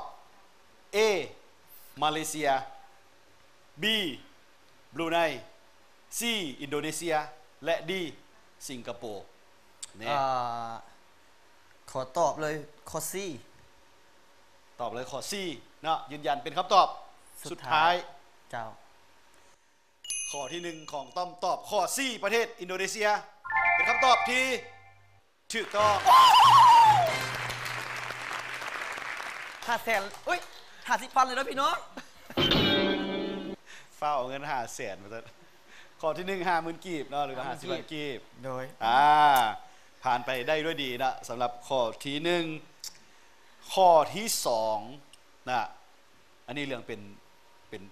A ມາເລເຊຍ, B ບຣູໄນ, C ອິນໂດເນເຊຍ ແລະ D ສິງກະໂປ. ນີ້ ອ່າ ຂໍຕອບເລີຍຂໍ້ C. ຕອບເລີຍຂໍ້ C ເນາະ ຢືນຢັນເປັນຄຳຕອບສຸດ ສຸດທ້າຍ ທ້າຍ. ເຈົ້າ. ຂໍ້ທີໜຶ່ງຂອງຕ້ອມຕອບຂໍ້ C ປະເທດອິນໂດເນເຊຍ ເປັນຄຳຕອບທີ່ຖືກຕ້ອງ. ຫ້າແສນ ອຸ້ຍ ຫ້າສິບພັນເລີຍເນາະພີ່ນ້ອງ. ຟ້າວເອົາເງິນຫ້າແສນມາຊັ້ນ. ຂໍ້ທີໜຶ່ງ ຫ້າໝື່ນກີບເນາະ ຫຼືວ່າຫ້າສິບພັນກີບ. ໂດຍ ອ່າ ຜ່ານໄປໄດ້ດ້ວຍດີນະ ສຳລັບຂໍ້ທີໜຶ່ງ. ຂໍ້ທີສອງນະ ອັນນີ້ເລື່ອງເປັນ ເປັນ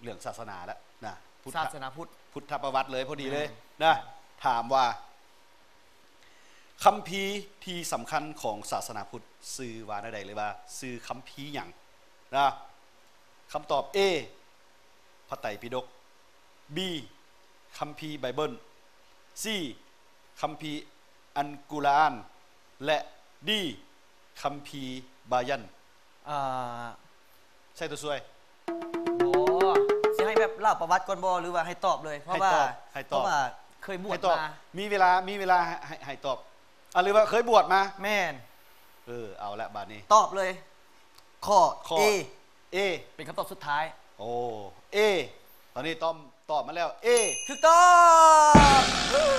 ເລື່ອງສາສະໜາແລ້ວນະ ພຸດທະ ສາສະໜາພຸດ ພຸດທະປະຫວັດເລີຍ ພໍດີເລີຍ ແມ່ນ ນະ. ຖາມວ່າ ຄຳພີທີ່ສຳຄັນຂອງສາສະໜາພຸດຊື່ວ່າແນວໃດ ຫຼືວ່າຊື່ຄຳພີຫຍັງນະ? ຄຳຕອບ A ພະໄຕປິດົກ, B ຄຳພີໄບເບິນ, C ຄຳພີອັນກຸລະອານ ແລະ D ຄຳພີບາຢັນ. ເອີ ໃຊ້ຕົວຊ່ວຍ. ໂອ້ ຊິໃຫ້ແບບເລົ່າປະຫວັດກ່ອນບໍ່ ຫຼືວ່າໃຫ້ຕອບເລີຍ? ເພາະວ່າ ໃຫ້ຕອບ ໃຫ້ຕອບ ເພາະວ່າເຄີຍບວດມາ. ມີເວລາ ມີເວລາໃຫ້ ໃຫ້ຕອບ. ອ່າ ຫຼືວ່າເຄີຍບວດມາ? ແມ່ນ. ເອີ ເອົາລະ ບາດນີ້ຕອບເລີຍ. ຂໍ້ ຂໍ້ A A ເປັນຄຳຕອບສຸດທ້າຍ. ໂອ້ A ຕອນນີ້ຕ້ອມຕອບມາແລ້ວ A ຖືກຕ້ອງ.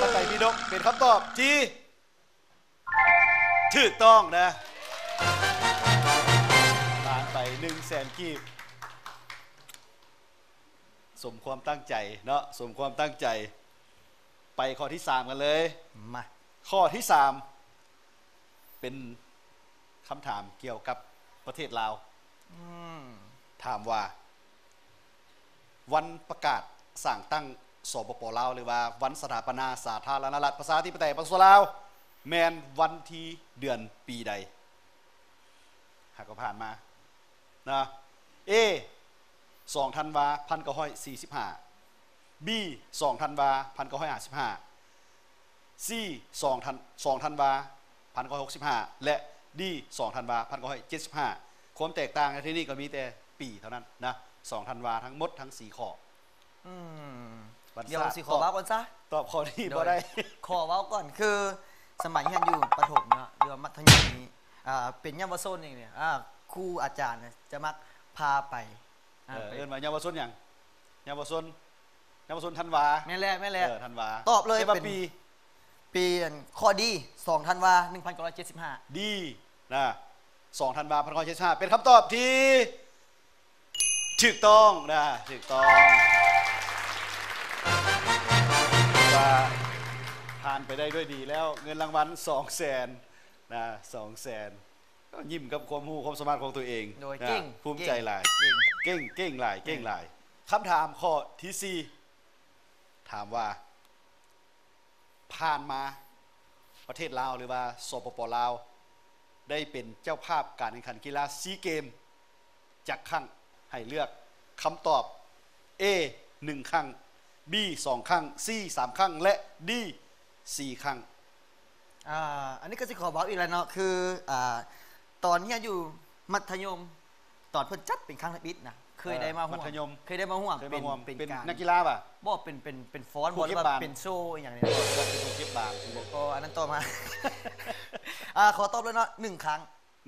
ພະໄຕປິດົກເປັນຄຳຕອບທີ່ຖືກຕ້ອງນະ. ຜ່ານໄປໜຶ່ງແສນກີບ. ສົມຄວາມຕັ້ງໃຈເນາະ ສົມຄວາມຕັ້ງໃຈ. ໄປຂໍ້ທີສາມກັນເລີຍ. ມາ ຂໍ້ທີສາມ ເປັນຄຳຖາມກ່ຽວກັບປະເທດລາວ. ອືມ ຖາມວ່າ ວັນປະກາດສ້າງຕັ້ງ ສປປ ລາວ ຫຼືວ່າວັນສະຖາປະນາສາທາລະນະລັດ ປະຊາທິປະໄຕ ປະຊາຊົນລາວ ແມ່ນວັນທີເດືອນປີໃດ? ຫາກກໍຜ່ານມານະ. A ສອງທັນວາ ພັນເກົ້າຮ້ອຍສີ່ສິບຫ້າ, B ສອງທັນວາ ພັນເກົ້າຮ້ອຍຫ້າສິບຫ້າ, C ສອງທັນ ສອງທັນວາ ພັນເກົ້າຮ້ອຍຫົກສິບຫ້າ ແລະ D ສອງທັນວາ ພັນເກົ້າຮ້ອຍເຈັດສິບຫ້າ. ຄວາມແຕກຕ່າງໃນທີ່ນີ້ກໍມີແຕ່ປີເທົ່ານັ້ນນະ ສອງທັນວາ ທັງໝົດທັງສີ່ຂໍ້. ອືມ ບັດ ດຽວຊິຂໍເວົ້າກ່ອນຊະ ຕອບຂໍ້ນີ້ບໍ່ໄດ້. ຂໍເວົ້າກ່ອນ ຄືສະໄໝຮຽນຢູ່ປະຖົມເນາະ ຫຼືວ່າມັດທະຍົມນີ້ ອ່າ ເປັນເຍົາວະຊົນນີ້ ອ່າ ຄູອາຈານຈະມັກພາໄປ ອ່າ ເອີ້ນວ່າເຍົາວະຊົນຫຍັງ? ເຍົາວະຊົນ ເຍົາວະຊົນທັນວາ. ແມ່ນແຫຼະ ແມ່ນແຫຼະ. ເອີ ທັນວາ. ຕອບເລີຍ ເປັນປີ ປີ ອັນ ຂໍ້ D ສອງທັນວາ ໜຶ່ງພັນເກົ້າຮ້ອຍເຈັດສິບຫ້າ. D ນະ ສອງທັນວາ ໜຶ່ງພັນເກົ້າຮ້ອຍເຈັດສິບຫ້າ ເປັນຄຳຕອບທີ່ຖືກຕ້ອງນະ ຖືກຕ້ອງ. ຖືວ່າຜ່ານໄປໄດ້ດ້ວຍດີແລ້ວ ເງິນລາງວັນສອງແສນນະ ສອງແສນ. ຍິ້ມກັບຄວາມຮູ້ຄວາມສາມາດຂອງຕົວເອງ. ໂດຍ ນະ ເກັ່ງ ພູມໃຈຫຼາຍ. ເກັ່ງ ເກັ່ງ ເກັ່ງຫຼາຍ ເກັ່ງຫຼາຍ. ເຈົ້ງ ເກັ່ງ. ຄຳຖາມຂໍ້ທີສີ່ ຖາມວ່າ ຜ່ານມາປະເທດລາວ ຫຼືວ່າ ສປປ ລາວ ໄດ້ເປັນເຈົ້າພາບການແຂ່ງຂັນກິລາຊີເກມຈັກຄັ້ງ? ໃຫ້ເລືອກຄຳຕອບ A ໜຶ່ງຄັ້ງ, B ສອງຄັ້ງ, C ສາມຄັ້ງ ແລະ D ສີ່ຄັ້ງ. ອ່າ ອັນນີ້ກໍຊິຂໍເວົ້າອີກແລ້ວເນາະ ຄື ອ່າ ຕອນຮຽນຢູ່ມັດທະຍົມ ຕອນເພິ່ນຈັດເປັນຄັ້ງທຳອິດນະ ເຄີຍໄດ້ມາຮ່ວມ ເອີ ມັດທະຍົມ ເຄີຍໄດ້ມາຮ່ວມ ເຄີຍມາຮ່ວມ ເປັນ ເປັນ ເປັນການ ນັກກິລາຫວາ? ບໍ່ ເປັນ ເປັນ ເປັນຟ້ອນ ຜູ້ເກັບບານ ເປັນໂຊອີ່ຫຍັງນີ້ ເປັນຜູ້ເກັບບານ. ອໍ ອັນນັ້ນຕໍ່ມາ ອ່າ ຂໍຕອບເລີຍເນາະ ໜຶ່ງຄັ້ງ.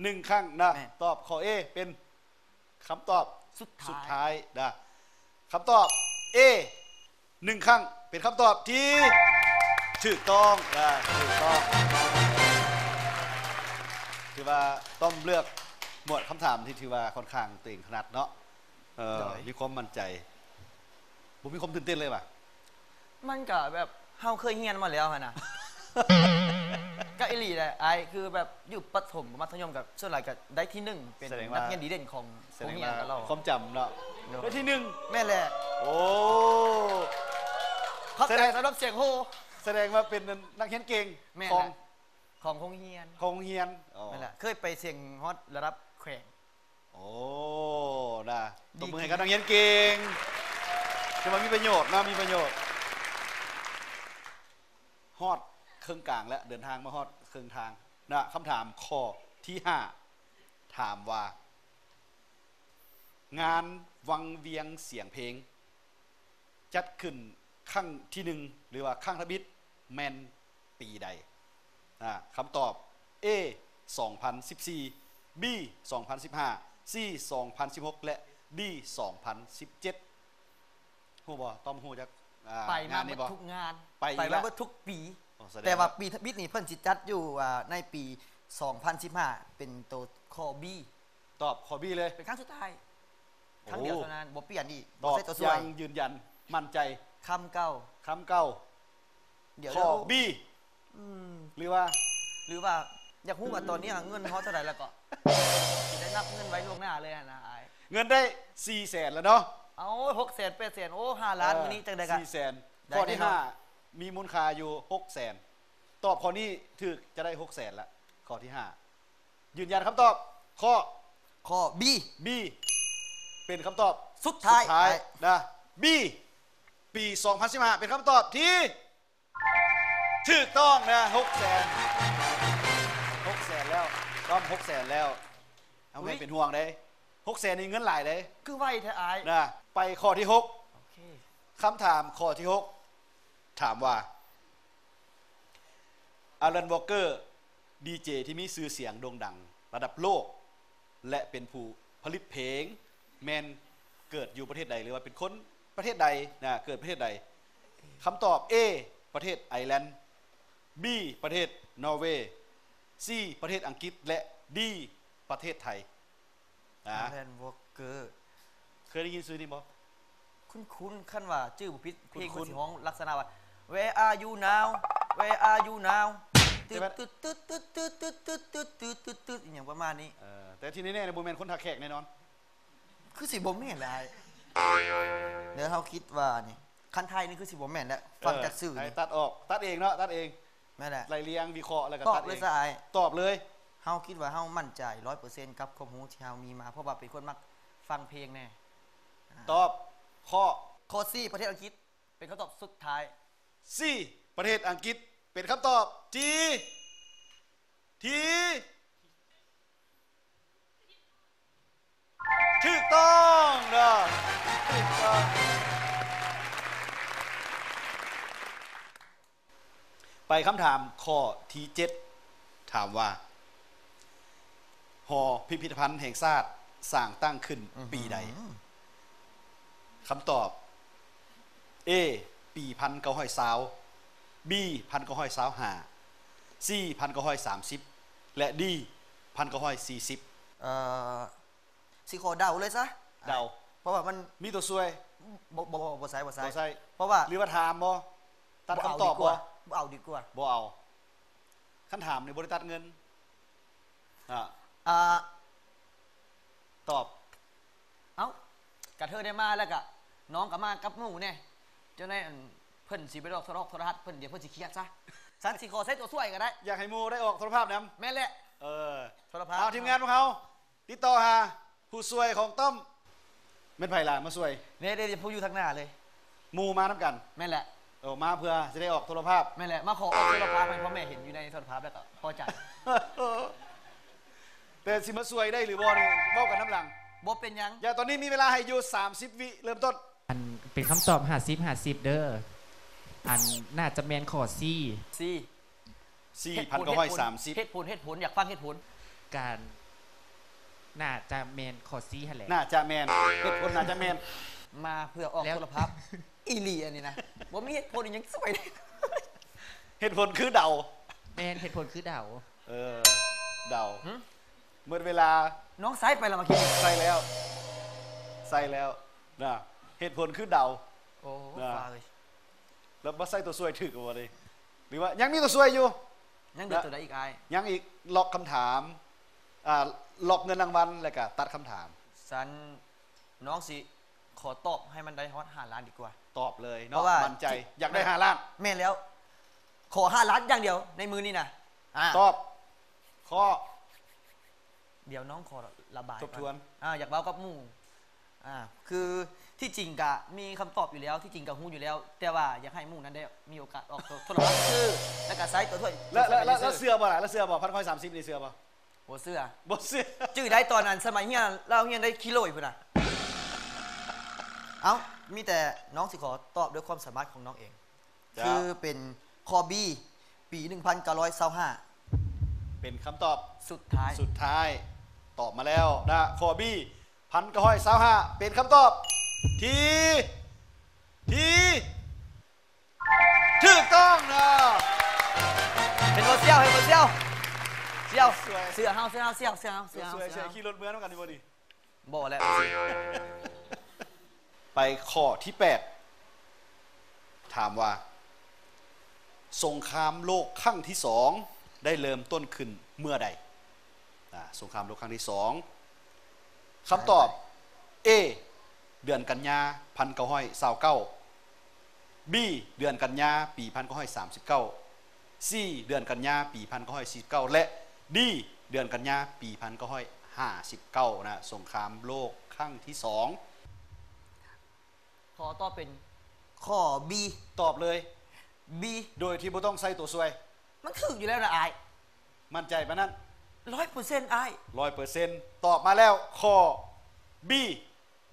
ໜຶ່ງຄັ້ງນະ. ແມ່ນ. ຕອບຂໍ້ A ເປັນ ຄຳຕອບສຸດທ້າຍ ສຸດທ້າຍນະ. ຄຳຕອບ A ໜຶ່ງຄັ້ງ ເປັນຄຳຕອບທີ່ຖືກຕ້ອງນະ ຖືກຕ້ອງ. ຖືວ່າຕ້ອມເລືອກໝວດຄຳຖາມທີ່ຖືວ່າຂ້ອນຂ້າງຕົວເອງຖະໜັດເນາະ. ເອີ ໂດຍ ມີຄວາມໝັ້ນໃຈ. ບໍ່ມີຄວາມຕື່ນເຕັ້ນເລີຍຫວາ? ມັນກະແບບເຮົາເຄີຍຮຽນມາແລ້ວຫັ້ນນະ. ກະອີ່ຫຼີແຫຼະອ້າຍ ຄືແບບຢູ່ປະຖົມ ມັດທະຍົມ ກະສ່ວນຫຼາຍກະໄດ້ທີໜຶ່ງ ເປັນ ສະແດງວ່າ ນັກຮຽນດີເດັ່ນຂອງໂຮງຮຽນຕະຫຼອດ. ຄວາມຈຳເນາະ. ໂດຍ ໄດ້ທີໜຶ່ງ. ແມ່ນແຫຼະ. ໂອ້ ຂອບໃຈສຳລັບສຽງໂຫ່. ສະແດງວ່າເປັນນັກຮຽນເກັ່ງ. ແມ່ນແຫຼະ. ຂອງ ຂອງໂຮງຮຽນ ຂອງໂຮງຮຽນ. ອໍ ແມ່ນແຫຼະ ເຄີຍໄປເສັງຮອດລະດັບແຂວງ. ໂອ້ ນະ ຕົບມືໃຫ້ກັບນັກຮຽນເກັ່ງ ຖືວ່າມີປະໂຫຍດນະ ມີປະໂຫຍດ. ຮອດເຄິ່ງກາງແລ້ວ ເດີນທາງມາຮອດເຄິ່ງທາງນະ. ຄຳຖາມຂໍ້ທີຫ້າ ຖາມວ່າ ງານວັງວຽງສຽງເພງ ຈັດຂຶ້ນຄັ້ງທີໜຶ່ງ ຫຼືວ່າຄັ້ງທຳອິດແມ່ນປີໃດ? ອາ ຄຳຕອບ A ສອງພັນສິບສີ່, B ສອງພັນສິບຫ້າ, C ສອງພັນສິບຫົກ ແລະ D ສອງພັນສິບເຈັດ. ຮູ້ບໍ່? ຕ້ອມຮູ້ຈັກ ອາ ໄປມາເບິດທຸກງານ ໄປມາເບິດທຸກປີ. ແຕ່ວ່າປີທຳອິດນີ້ເພິ່ນຊິຈັດຢູ່ ອາ ໃນປີສອງພັນສິບຫ້າ ເປັນໂຕຂໍ້ B. ຕອບຂໍ້ B ເລີຍ ເປັນຄັ້ງສຸດທ້າຍ. ໂອ້ ຄັ້ງດຽວເທົ່ານັ້ນ ບໍ່ປ່ຽນອີກ. ຕອບຢ່າງຢືນຢັນ ໝັ້ນໃຈ. ຄຳເກົ່າ ຄຳເກົ່າ. ດຽວ ຂໍ້ B. ອືມ ຫຼືວ່າ ຫຼືວ່າຢາກຮູ້ວ່າຕອນນີ້ເງິນຮອດເທົ່າໃດແລ້ວກໍ ຊິໄດ້ນັບເງິນໄວ້ລ່ວງໜ້າເລີຍຫັ້ນນະອ້າຍ. ເງິນໄດ້ສີ່ແສນແລ້ວເນາະ. ເອົາ ຫົກແສນ ແປດແສນ ໂອ້ ຫ້າລ້ານ. ເອີ ມື້ນີ້ຈັ່ງໃດກໍສີ່ແສນ. ໄດ້ ຂໍ້ທີຫ້າ ມີມູນຄ່າຢູ່ຫົກແສນ. ຕອບຂໍ້ນີ້ຖືກຈະໄດ້ຫົກແສນລະ. ຂໍ້ທີຫ້າ ຢືນຢັນຄຳຕອບ ຂໍ້ ຂໍ້ B. B ເປັນຄຳຕອບສຸດທ້າຍ ສຸດທ້າຍນະ. B ປີສອງພັນສິບຫ້າ ເປັນຄຳຕອບທີ່ຖືກຕ້ອງນະ. ຫົກແສນ ຫົກແສນແລ້ວ ຕ້ອມ ຫົກແສນແລ້ວ. ເຮົາ ອຸ້ຍ ແມ່ນເປັນຫ່ວງເດ້ ຫົກແສນນີ້ເງິນຫຼາຍເດ້. ຄືໄວແທ້ອ້າຍນະ. ໄປຂໍ້ທີຫົກ. ໂອເຄ ຄຳຖາມຂໍ້ທີຫົກ ຖາມວ່າ Alan Walker ດີເຈທີ່ມີຊື່ສຽງໂດ່ງດັງລະດັບໂລກ ແລະ ເປັນຜູ້ຜະລິດເພງ ແມ່ນເກີດຢູ່ປະເທດໃດ ຫຼືວ່າເປັນຄົນປະເທດໃດນະ? ເກີດປະເທດໃດ? ຄຳຕອບ A ປະເທດໄອແລນ, B ປະເທດນໍເວ, C ປະເທດອັງກິດ ແລະ D ປະເທດໄທ. ອາ Alan Walker ເຄີຍໄດ້ຍິນຊື່ນີ້ບໍ່? ຄຸ້ນໆ ຄັນວ່າຈື່ບໍ່ຜິດ ເພງເພິ່ນຊິຮ້ອງລັກສະນະວ່າ Where are you now? Where are you now? ຕຶດ ຕຶດ ຕຶດ ຕຶດ ອາ ຫຍັງປະມານນີ້. ເອີ ແຕ່ທີ່ແນ່ໆ ບໍ່ແມ່ນຄົນທ່າແຂກແນ່ນອນ. ຄືຊິບໍ່ແມ່ນແຫຼະອ້າຍ ເດີ ເຮົາຄິດວ່ານີ້ ຄັນໄທນີ້ຄືຊິບໍ່ແມ່ນແຫຼະ ເອີ ຟັງຈາກຊື່ນີ້. ຕັດອອກ ຕັດເອງເນາະ ຕັດເອງ. ແມ່ນແຫຼະ ໄລ່ລຽງ ວິເຄາະ ແລ້ວກໍຕັດເອງ. ຕອບເລີຍຊະອ້າຍ ຕອບເລີຍ. ເຮົາຄິດວ່າເຮົາໝັ້ນໃຈຮ້ອຍເປີເຊັນກັບຄວາມຮູ້ທີ່ເຮົາມີມາ ເພາະວ່າເປັນຄົນມັກຟັງເພງແດ່. ຕອບຂໍ້ ຂໍ້ C ປະເທດອັງກິດ ເປັນຄຳຕອບສຸດທ້າຍ. C ປະເທດອັງກິດ ເປັນຄຳຕອບທີ່ ທີ່ ຖືກຕ້ອງເນາະ ຖືກຕ້ອງ. ໄປຄຳຖາມຂໍ້ທີເຈັດ ຖາມວ່າ ຫໍພິພິທະພັນແຫ່ງຊາດສ້າງຕັ້ງຂຶ້ນ ອືຮຶ ປີໃດ? ຄຳຕອບ A ປີພັນເກົ້າຮ້ອຍຊາວ B ພັນເກົ້າຮ້ອຍຊາວຫ້າ C ພັນເກົ້າຮ້ອຍສາມສິບ ແລະ D ພັນເກົ້າຮ້ອຍສີ່ສິບ. ເອີ ຊິຂໍເດົາເລີຍຊະ ເດົາ ເພາະວ່າມັນມີຕົວຊ່ວຍ. ບໍ່ ບໍ່ ບໍ່ໃຊ້ ບໍ່ໃຊ້ ບໍ່ໃຊ້ ເພາະວ່າ ຫຼືວ່າຖາມບໍ່? ຕັດຄຳຕອບບໍ່? ບໍ່ເອົາດີກວ່າ ບໍ່ເອົາ. ຄັນຖາມນີ້ບໍ່ໄດ້ຕັດເງິນ. ອາ ອາ ຕອບ. ເອົ້າ ກະເທີໄດ້ມາແລ້ວກະ ນ້ອງກະມາກັບໝູ່ແດ່. ຈັ່ງໃດ ອັນ ເພິ່ນຊິໄປອອກໂທລະ ໂທລະທັດ ເພິ່ນ ດຽວເພິ່ນຊິຄຽດຊະ. ຊັ້ນຊິຂໍໃຊ້ຕົວຊ່ວຍກະໄດ້. ຢາກໃຫ້ໝູ່ໄດ້ອອກໂທລະພາບນຳ. ແມ່ນແຫຼະ. ເອີ ໂທລະພາບ. ເອົາ ທີມງານພວກເຮົາ ຕິດຕໍ່ຫາຜູ້ຊ່ວຍຂອງຕ້ອມ. ແມ່ນໃຜລະມາຊ່ວຍ? ເດ້ ເດ້ ຜູ້ຢູ່ທາງໜ້າເລີຍ. ໝູ່ມານຳກັນ. ແມ່ນແຫຼະ. ເອີ ມາເພື່ອຊິໄດ້ອອກໂທລະພາບ. ແມ່ນແຫຼະ ມາຂໍອອກໂທລະພາບໃຫ້ພໍ່ແມ່ເຫັນຢູ່ໃນໂທລະພາບ ແລ້ວກໍພໍໃຈ. ແຕ່ຊິມາຊ່ວຍໄດ້ຫຼືບໍ່ນີ້ ເວົ້າກັນນຳຫຼັງ. ບໍ່ເປັນຫຍັງ. ຢ່າ ຕອນນີ້ມີເວລາໃຫ້ຢູ່ສາມສິບວິ ເລີ່ມຕົ້ນ. ອັນ ເປັນຄຳຕອບຫ້າສິບຫ້າສິບເດີ້. ອັນ ໜ້າຈະແມ່ນຂໍ້ C C C ພັນເກົ້າຮ້ອຍສາມສິບ. ເຫດຜົນ ເຫດຜົນ ເຫດຜົນ ຢາກຟັງເຫດຜົນ. ການ ໜ້າຈະແມ່ນຂໍ້ C ຫັ້ນແຫຼະ. ໜ້າຈະແມ່ນ ເຫດຜົນໜ້າຈະແມ່ນ. ມາເພື່ອອອກໂທລະພາບອີ່ຫຼີອັນນີ້ນະ ບໍ່ມີເຫດຜົນອີ່ຫຍັງຊ່ວຍ. ເຫດຜົນຄືເດົາ. ແມ່ນ ເຫດຜົນຄືເດົາ. ເອີ ເດົາ. ໝົດເວລາ. ນ້ອງໃຊ້ໄປລະມາກີ້. ໃຊ້ແລ້ວ ໃຊ້ແລ້ວນະ. ເຫດຜົນຄືເດົາ. ໂອ້ ນະ ຟ້າເອີຍ. ແລ້ວບໍ່ໃຊ້ຕົວຊ່ວຍຖືກບໍ່ນີ້ ຫຼືວ່າຍັງມີຕົວຊ່ວຍຢູ່? ຍັງເຫຼືອຕົວໃດອີກອ້າຍ? ຍັງອີກ ລັອກຄຳຖາມ ອາ ລັອກເງິນລາງວັນ ແລ້ວກະຕັດຄຳຖາມ. ຊັ້ນນ້ອງຊິຂໍຕອບໃຫ້ມັນໄດ້ຮອດຫ້າລ້ານດີກວ່າ. ຕອບເລີຍເນາະ ໝັ້ນໃຈ ຢາກໄດ້ຫ້າລ້ານ. ແມ່ນແລ້ວ ຂໍຫ້າລ້ານຢ່າງດຽວໃນມື້ນີ້ນະ. ອາ ຕອບຂໍ້ ດຽວນ້ອງຂໍລະບາຍກ່ອນ ທົບທວນ. ອາ ຢາກເວົ້າກັບໝູ່. ອາ ຄືທີ່ຈິງກະມີຄຳຕອບຢູ່ແລ້ວ ທີ່ຈິງກະຮູ້ຢູ່ແລ້ວ ແຕ່ວ່າຢາກໃຫ້ໝູ່ນັ້ນໄດ້ມີໂອກາດອອກໂທລະທັດຊື່ ແລ້ວກະໃຊ້ຕົວຊ່ວຍ. ແລ້ວ ແລ້ວ ແລ້ວເຊື່ອບໍ່ລະ? ແລ້ວເຊື່ອບໍ່? ພັນເກົ້າຮ້ອຍສາມສິບນີ້ເຊື່ອບໍ່? ບໍ່ເຊື່ອ ບໍ່ເຊື່ອ. ຈື່ໄດ້ຕອນນັ້ນສະໄໝຮຽນ ລາວຮຽນໄດ້ຂີ້ໂຫຼຍພຸ້ນນະ. ເອົ້າ ມີແຕ່ນ້ອງຊິຂໍຕອບດ້ວຍຄວາມສາມາດຂອງນ້ອງເອງ. ເຈົ້າ. ຄືເປັນຂໍ້ B ປີໜຶ່ງພັນເກົ້າຮ້ອຍຊາວຫ້າ ເປັນຄຳຕອບສຸດທ້າຍ ສຸດທ້າຍ. ຕອບມາແລ້ວນະ ຂໍ້ B ພັນເກົ້າຮ້ອຍຊາວຫ້າ ເປັນຄຳຕອບທີ່ ທີ່ຖືກຕ້ອງນະ. ເຫັນບໍ່ສ່ຽວ ເຫັນບໍ່ສ່ຽວ ສ່ຽວ ສ່ຽວ ເຊື່ອເຮົາ ເຊື່ອເຮົາ ສ່ຽວ ເຊື່ອເຮົາ ສ່ຽວ ເຊື່ອເຮົາ ຂີ່ລົດເມືອນຳກັນຢູ່ບໍ່ນີ້? ບໍ່ແຫຼະ. ໄປຂໍ້ທີແປດ ຖາມວ່າ ສົງຄາມໂລກຄັ້ງທີສອງໄດ້ເລີ່ມຕົ້ນຂຶ້ນເມື່ອໃດ? ອາ ສົງຄາມໂລກຄັ້ງທີສອງ ຄຳຕອບ A ເດືອນກັນຍາ ພັນເກົ້າຮ້ອຍຊາວເກົ້າ. B ເດືອນກັນຍາ ປີພັນເກົ້າຮ້ອຍສາມສິບເກົ້າ. C ເດືອນກັນຍາ ປີພັນເກົ້າຮ້ອຍສີ່ສິບເກົ້າ ແລະ D ເດືອນກັນຍາ ປີພັນເກົ້າຮ້ອຍຫ້າສິບເກົ້ານະ. ສົງຄາມໂລກຄັ້ງທີສອງ. ຂໍຕອບເປັນຂໍ້ B. ຕອບເລີຍ B ໂດຍທີ່ບໍ່ຕ້ອງໃຊ້ຕົວຊ່ວຍ. ມັນຖືກຢູ່ແລ້ວນະອ້າຍ. ໝັ້ນໃຈປານນັ້ນ? ຮ້ອຍເປີເຊັນອ້າຍ. ຮ້ອຍເປີເຊັນ. ຕອບມາແລ້ວ ຂໍ້ B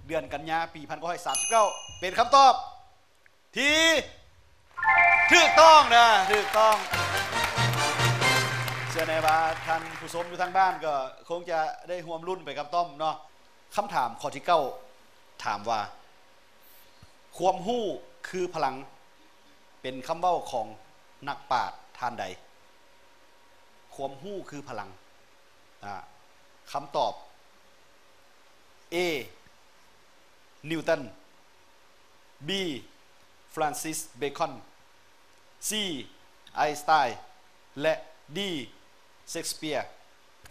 ເດືອນກັນຍາ ປີພັນເກົ້າຮ້ອຍສາມສິບເກົ້າ ເປັນຄຳຕອບທີ່ຖືກຕ້ອງນະ ຖືກຕ້ອງ. ເຊື່ອແນ່ວ່າທ່ານຜູ້ຊົມຢູ່ທາງບ້ານກໍຄົງຈະໄດ້ຮ່ວມລຸ້ນໄປກັບຕ້ອມເນາະ. ຄຳຖາມຂໍ້ທີເກົ້າ ຖາມວ່າ ຄວາມຮູ້ຄືພະລັງ ເປັນຄຳເວົ້າຂອງນັກປາດທ່ານໃດ? ຄວາມຮູ້ຄືພະລັງ. ອາ ຄຳຕອບ A ນິວຕັນ, B ຟຣານຊິສ ເບຄອນ, C ໄອນສະຕາຍ ແລະ D ເຊັກສະເປຍ.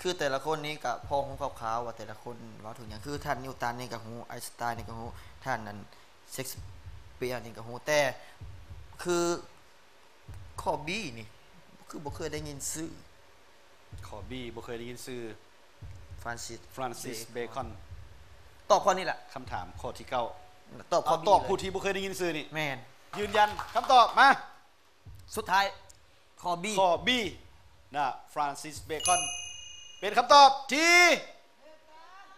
ຄືແຕ່ລະຄົນນີ້ກະພໍຮູ້ຄ່າວໆວ່າແຕ່ລະຄົນເວົ້າເຖິງຫຍັງ. ຄືທ່ານນິວຕັນນີ້ກະຮູ້, ໄອນສະຕາຍນີ້ກະຮູ້, ທ່ານ ອັນ ເຊັກສະເປຍນີ້ກະຮູ້, ແຕ່ຄື ຂໍ້ B ນີ້ ຄືບໍ່ເຄີຍໄດ້ຍິນຊື່. ຂໍ້ B ບໍ່ເຄີຍໄດ້ຍິນຊື່. ຟຣານຊິສ ຟຣານຊິສ ເບຄອນ. ຕອບຂໍ້ນີ້ລະ. ຄຳຖາມຂໍ້ທີເກົ້າ. ຕອບຂໍ້ B ເອົາ ຕອບຜູ້ທີ່ບໍ່ເຄີຍໄດ້ຍິນຊື່ນີ້. ແມ່ນ. ຢືນຢັນຄຳຕອບ. ມາ ສຸດທ້າຍ ຂໍ້ B. ຂໍ້ B ນະ ຟຣານຊິສ ເບຄອນ ເປັນຄຳຕອບທີ່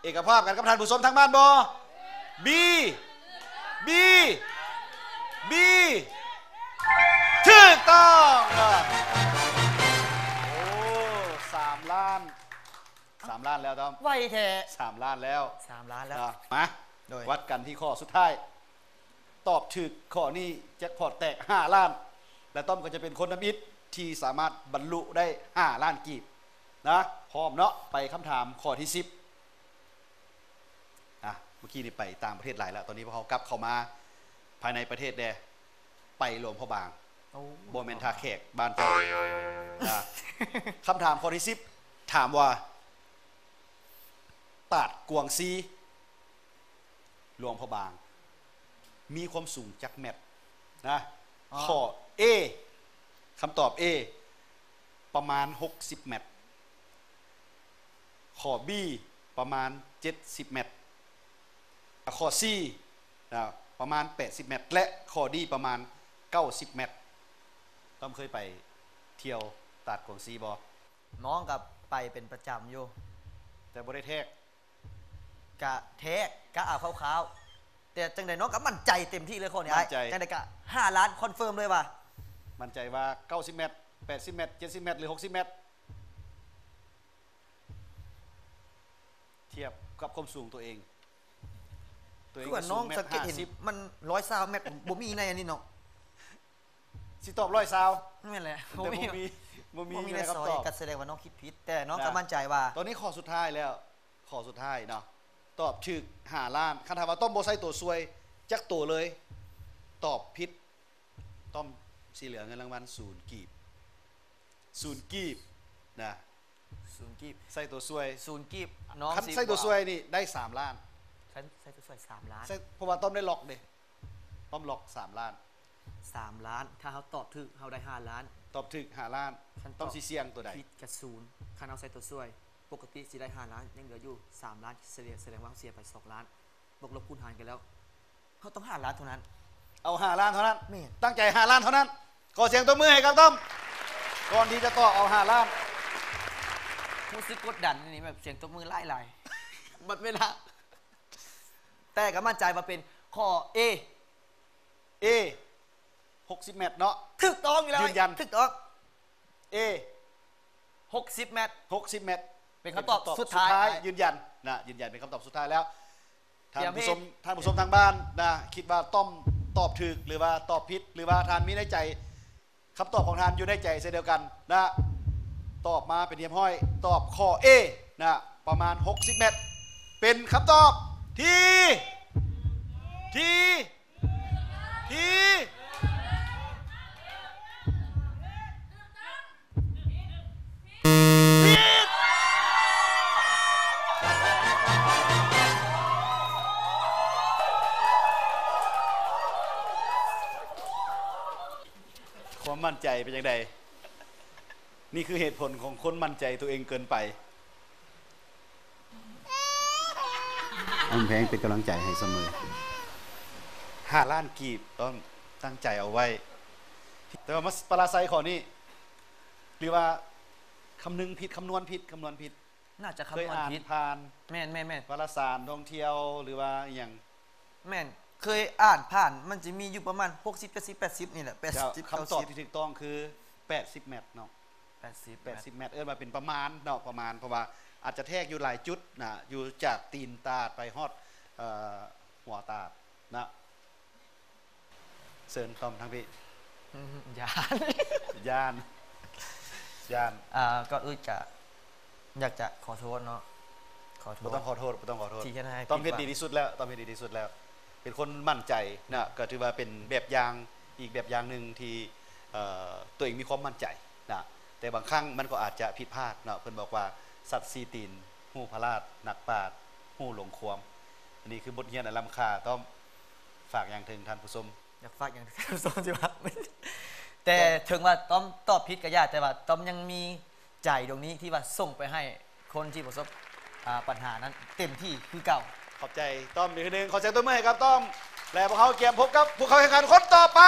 ເອກະພາບກັນກັບທ່ານຜູ້ຊົມທາງບ້ານບໍ່? B B B ຖືກຕ້ອງ. ໂອ້ ສາມລ້ານ ສາມລ້ານແລ້ວຕ້ອມ. ໄວແທ້. ສາມລ້ານແລ້ວ. ສາມລ້ານແລ້ວ. ມາ ໂດຍ ວັດກັນທີ່ຂໍ້ສຸດທ້າຍ. ຕອບຖືກຂໍ້ນີ້ແຈັກພອດແຕກຫ້າລ້ານ ແລະ ຕ້ອມກໍຈະເປັນຄົນທຳອິດທີ່ສາມາດບັນລຸໄດ້ຫ້າລ້ານກີບນະ. ພ້ອມເນາະ ໄປຄຳຖາມຂໍ້ທີສິບ. ອ່ະ ເມື່ອກີ້ນີ້ໄປຕ່າງປະເທດຫຼາຍແລ້ວ ຕອນນີ້ພວກເຮົາກັບເຂົ້າມາພາຍໃນປະເທດແດ່ ໄປຫຼວງພະບາງ. ໂອ້ ບໍ່ແມ່ນທ່າແຂກບ້ານເຈົ້າ. ອ່ະ ຄຳຖາມຂໍ້ທີສິບ ຖາມວ່າ ຕາດກວາງຊີ ຫຼວງພະບາງ ມີຄວາມສູງຈັກແມັດນະ? ອໍ ຂໍ້ A ຄຳຕອບ A ປະມານຫົກສິບແມັດ, ຂໍ້ B ປະມານເຈັດສິບແມັດ, ຂໍ້ C ນະ ປະມານແປດສິບແມັດ ແລະ ຂໍ້ D ປະມານເກົ້າສິບແມັດ. ຕ້ອມເຄີຍໄປທ່ຽວຕາດກວາງຊີບໍ່? ນ້ອງກໍໄປເປັນປະຈຳຢູ່ ແຕ່ບໍ່ໄດ້ແທກ. ກະແທກ ກະເອົາຄ່າວໆ ແຕ່ຈັ່ງໃດນ້ອງກໍໝັ້ນໃຈເຕັມທີ່ເລີຍຂໍ້ນີ້ ໝັ້ນໃຈ ອ້າຍ. ຈັ່ງໃດກະຫ້າລ້ານ ຄອນເຟີມເລີຍວ່າ ໝັ້ນໃຈວ່າເກົ້າສິບແມັດ ແປດສິບແມັດ ເຈັດສິບແມັດ ຫຼື ຫົກສິບແມັດ? ທຽບກັບຄວາມສູງຕົວເອງ ຕົວເອງ ຄືວ່ານ້ອງສັງເກດເຫັນມັນຮ້ອຍຊາວແມັດ ບໍ່ມີໃນອັນນີ້ເນາະ. ຊິຕອບຮ້ອຍຊາວ ແມ່ນແຫຼະ ແຕ່ບໍ່ມີ ບໍ່ມີ ບໍ່ມີໃນຄຳຕອບ ກໍສະແດງວ່ານ້ອງຄິດຜິດ ແຕ່ນ້ອງກໍໝັ້ນໃຈວ່າ ຕອນນີ້ຂໍ້ສຸດທ້າຍແລ້ວ ຂໍ້ສຸດທ້າຍເນາະ ຕອບຖືກຫ້າລ້ານ. ຄັນຖ້າວ່າຕ້ອມບໍ່ໃສ່ຕົວຊ່ວຍຈັກຕົວເລີຍ ຕອບຜິດ ຕ້ອມຊິເຫຼືອເງິນລາງວັນສູນກີບ ສູນກີບນະ ສູນກີບ ໃສ່ຕົວຊ່ວຍສູນກີບ ນ້ອງ ຄັນໃສ່ຕົວຊ່ວຍນີ້ໄດ້ສາມລ້ານ ຄັນໃສ່ຕົວຊ່ວຍສາມລ້ານ ໃສ່ ເພາະວ່າຕ້ອມໄດ້ລັອກເດ້ ຕ້ອມລັອກສາມລ້ານ ສາມລ້ານ ຖ້າເຮົາຕອບຖືກເຮົາໄດ້ຫ້າລ້ານ ຕອບຖືກຫ້າລ້ານ ຕ້ອງຊິສ່ຽງຕົວໃດ? ຄິດກະສູນ ຄັນເຮົາໃສ່ຕົວຊ່ວຍ ປົກກະຕິຊິໄດ້ຫ້າລ້ານ ຍັງເຫຼືອຢູ່ສາມລ້ານ ສະເລ່ຍ ສະແດງວ່າເຮົາເສຍໄປສອງລ້ານ ບວກລົບຄູນຫານກັນແລ້ວ ເຮົາຕ້ອງຫ້າລ້ານເທົ່ານັ້ນ ເອົາຫ້າລ້ານເທົ່ານັ້ນ ແມ່ນ ຕັ້ງໃຈຫ້າລ້ານເທົ່ານັ້ນ. ຂໍສຽງຕົບມືໃຫ້ກັບຕ້ອມ ກ່ອນທີ່ຈະຕອບເອົາຫ້າລ້ານ. ຮູ້ສຶກກົດດັນນີ້ ແບບສຽງຕົບມືຫຼາຍໆ ບັດເວລາ ແຕ່ກໍໝັ້ນໃຈວ່າເປັນຂໍ້ A A ຫົກສິບແມັດເນາະ ຖືກຕ້ອງຢູ່ແລ້ວ ຢືນຢັນ ຖືກຕ້ອງ A ຫົກສິບແມັດ ຫົກສິບແມັດ ເປັນຄຳຕອບສຸດທ້າຍ ເປັນຄຳຕອບສຸດທ້າຍ ຢືນຢັນນະ ຢືນຢັນເປັນຄຳຕອບສຸດທ້າຍແລ້ວ. ທ່ານຜູ້ຊົມ ທ່ານຜູ້ຊົມທາງບ້ານນະ ຄິດວ່າຕ້ອມຕອບຖືກ ຫຼືວ່າຕອບຜິດ ຫຼືວ່າທ່ານມີໃນໃຈ ຄຳຕອບຂອງທ່ານຢູ່ໃນໃຈເຊັ່ນດຽວກັນນະ ຕອບມາເປັນທີ່ຮຽບຮ້ອຍ ຕອບຂໍ້ A ນະ ປະມານຫົກສິບແມັດ ເປັນຄຳຕອບທີ່ ທີ່ ທີ່ ຄວາມໝັ້ນໃຈເປັນຈັ່ງໃດ? ນີ້ຄືເຫດຜົນຂອງຄົນໝັ້ນໃຈຕົວເອງເກີນໄປ. ອ້າມແພງເປັນກຳລັງໃຈໃຫ້ສະເໝີ. ຫ້າລ້ານກີບ ຕ້ອງຕັ້ງໃຈເອົາໄວ້. ແຕ່ວ່າມາປະລາໄຊຂໍ້ນີ້ ຫຼືວ່າຄຳນຶງຜິດ, ຄຳນວນຜິດ, ຄຳນວນຜິດ. ໜ້າຈະຄຳນວນຜິດ. ເຄີຍອ່ານຜ່ານ. ແມ່ນໆໆ. ວາລະສານທ່ອງທ່ຽວ ຫຼືວ່າອີ່ຫຍັງ. ແມ່ນ ເຄີຍອ່ານຜ່ານ ມັນຈະມີຢູ່ປະມານຫົກສິບ ເຈັດສິບ ແປດສິບນີ້ແຫຼະ ແປດສິບ ຄຳຕອບທີ່ຖືກຕ້ອງຄືແປດສິບແມັດເນາະ ແປດສິບ ແປດສິບແມັດ ເອີ້ນວ່າເປັນປະມານເນາະ ປະມານ ເພາະວ່າອາດຈະແທກຢູ່ຫຼາຍຈຸດນະ ຢູ່ຈາກຕີນຕາດໄປຮອດ ເອີ ຫົວຕາດນະ. ເຊີນຕ້ອມທາງພີ້. ອືມ ຢ້ານ ຢ້ານ ຢ້ານ. ອ່າ ກ່ອນອື່ນກະ ຢາກຈະຂໍໂທດເນາະ ຂໍໂທດ. ບໍ່ຕ້ອງຂໍໂທດ ບໍ່ຕ້ອງຂໍໂທດ ທີ່ເຮັດໃຫ້ ຕ້ອມເຮັດດີທີ່ສຸດແລ້ວ ຕ້ອມເຮັດດີທີ່ສຸດແລ້ວ ເປັນຄົນໝັ້ນໃຈນະ ກໍຖືວ່າເປັນແບບຢ່າງ ອີກແບບຢ່າງໜຶ່ງທີ່ ເອີ ຕົວເອງມີຄວາມໝັ້ນໃຈນະ ແຕ່ບາງຄັ້ງມັນກໍອາດຈະຜິດພາດເນາະ. ເພິ່ນບອກວ່າ ສັດສີ່ຕີນຮູ້ພະລາດ ນັກປາດຮູ້ຫຼົງຄວາມ. ອັນນີ້ຄືບົດຮຽນອັນລ້ຳຄ່າ. ຕ້ອມ ຝາກຫຍັງເຖິງທ່ານຜູ້ຊົມ? ຢາກຝາກຫຍັງເຖິງທ່ານຜູ້ຊົມຊິວ່າ ແຕ່ເຖິງວ່າຕ້ອມຕອບຜິດກໍຢ່າ ແຕ່ວ່າຕ້ອມຍັງມີໃຈດວງນີ້ທີ່ວ່າສົ່ງໄປໃຫ້ຄົນທີ່ປະສົບ ອ່າ ບັນຫານັ້ນເຕັມທີ່ຄືເກົ່າ. ຂອບໃຈຕ້ອມອີກເທື່ອໜຶ່ງ. ຂໍສຽງຕົບມືໃຫ້ກັບຕ້ອມ ແລະ ພວກເຮົາກຽມພົບກັບຜູ້ເຂົ້າແຂ່ງຂັນຄົນຕໍ່ໄປ.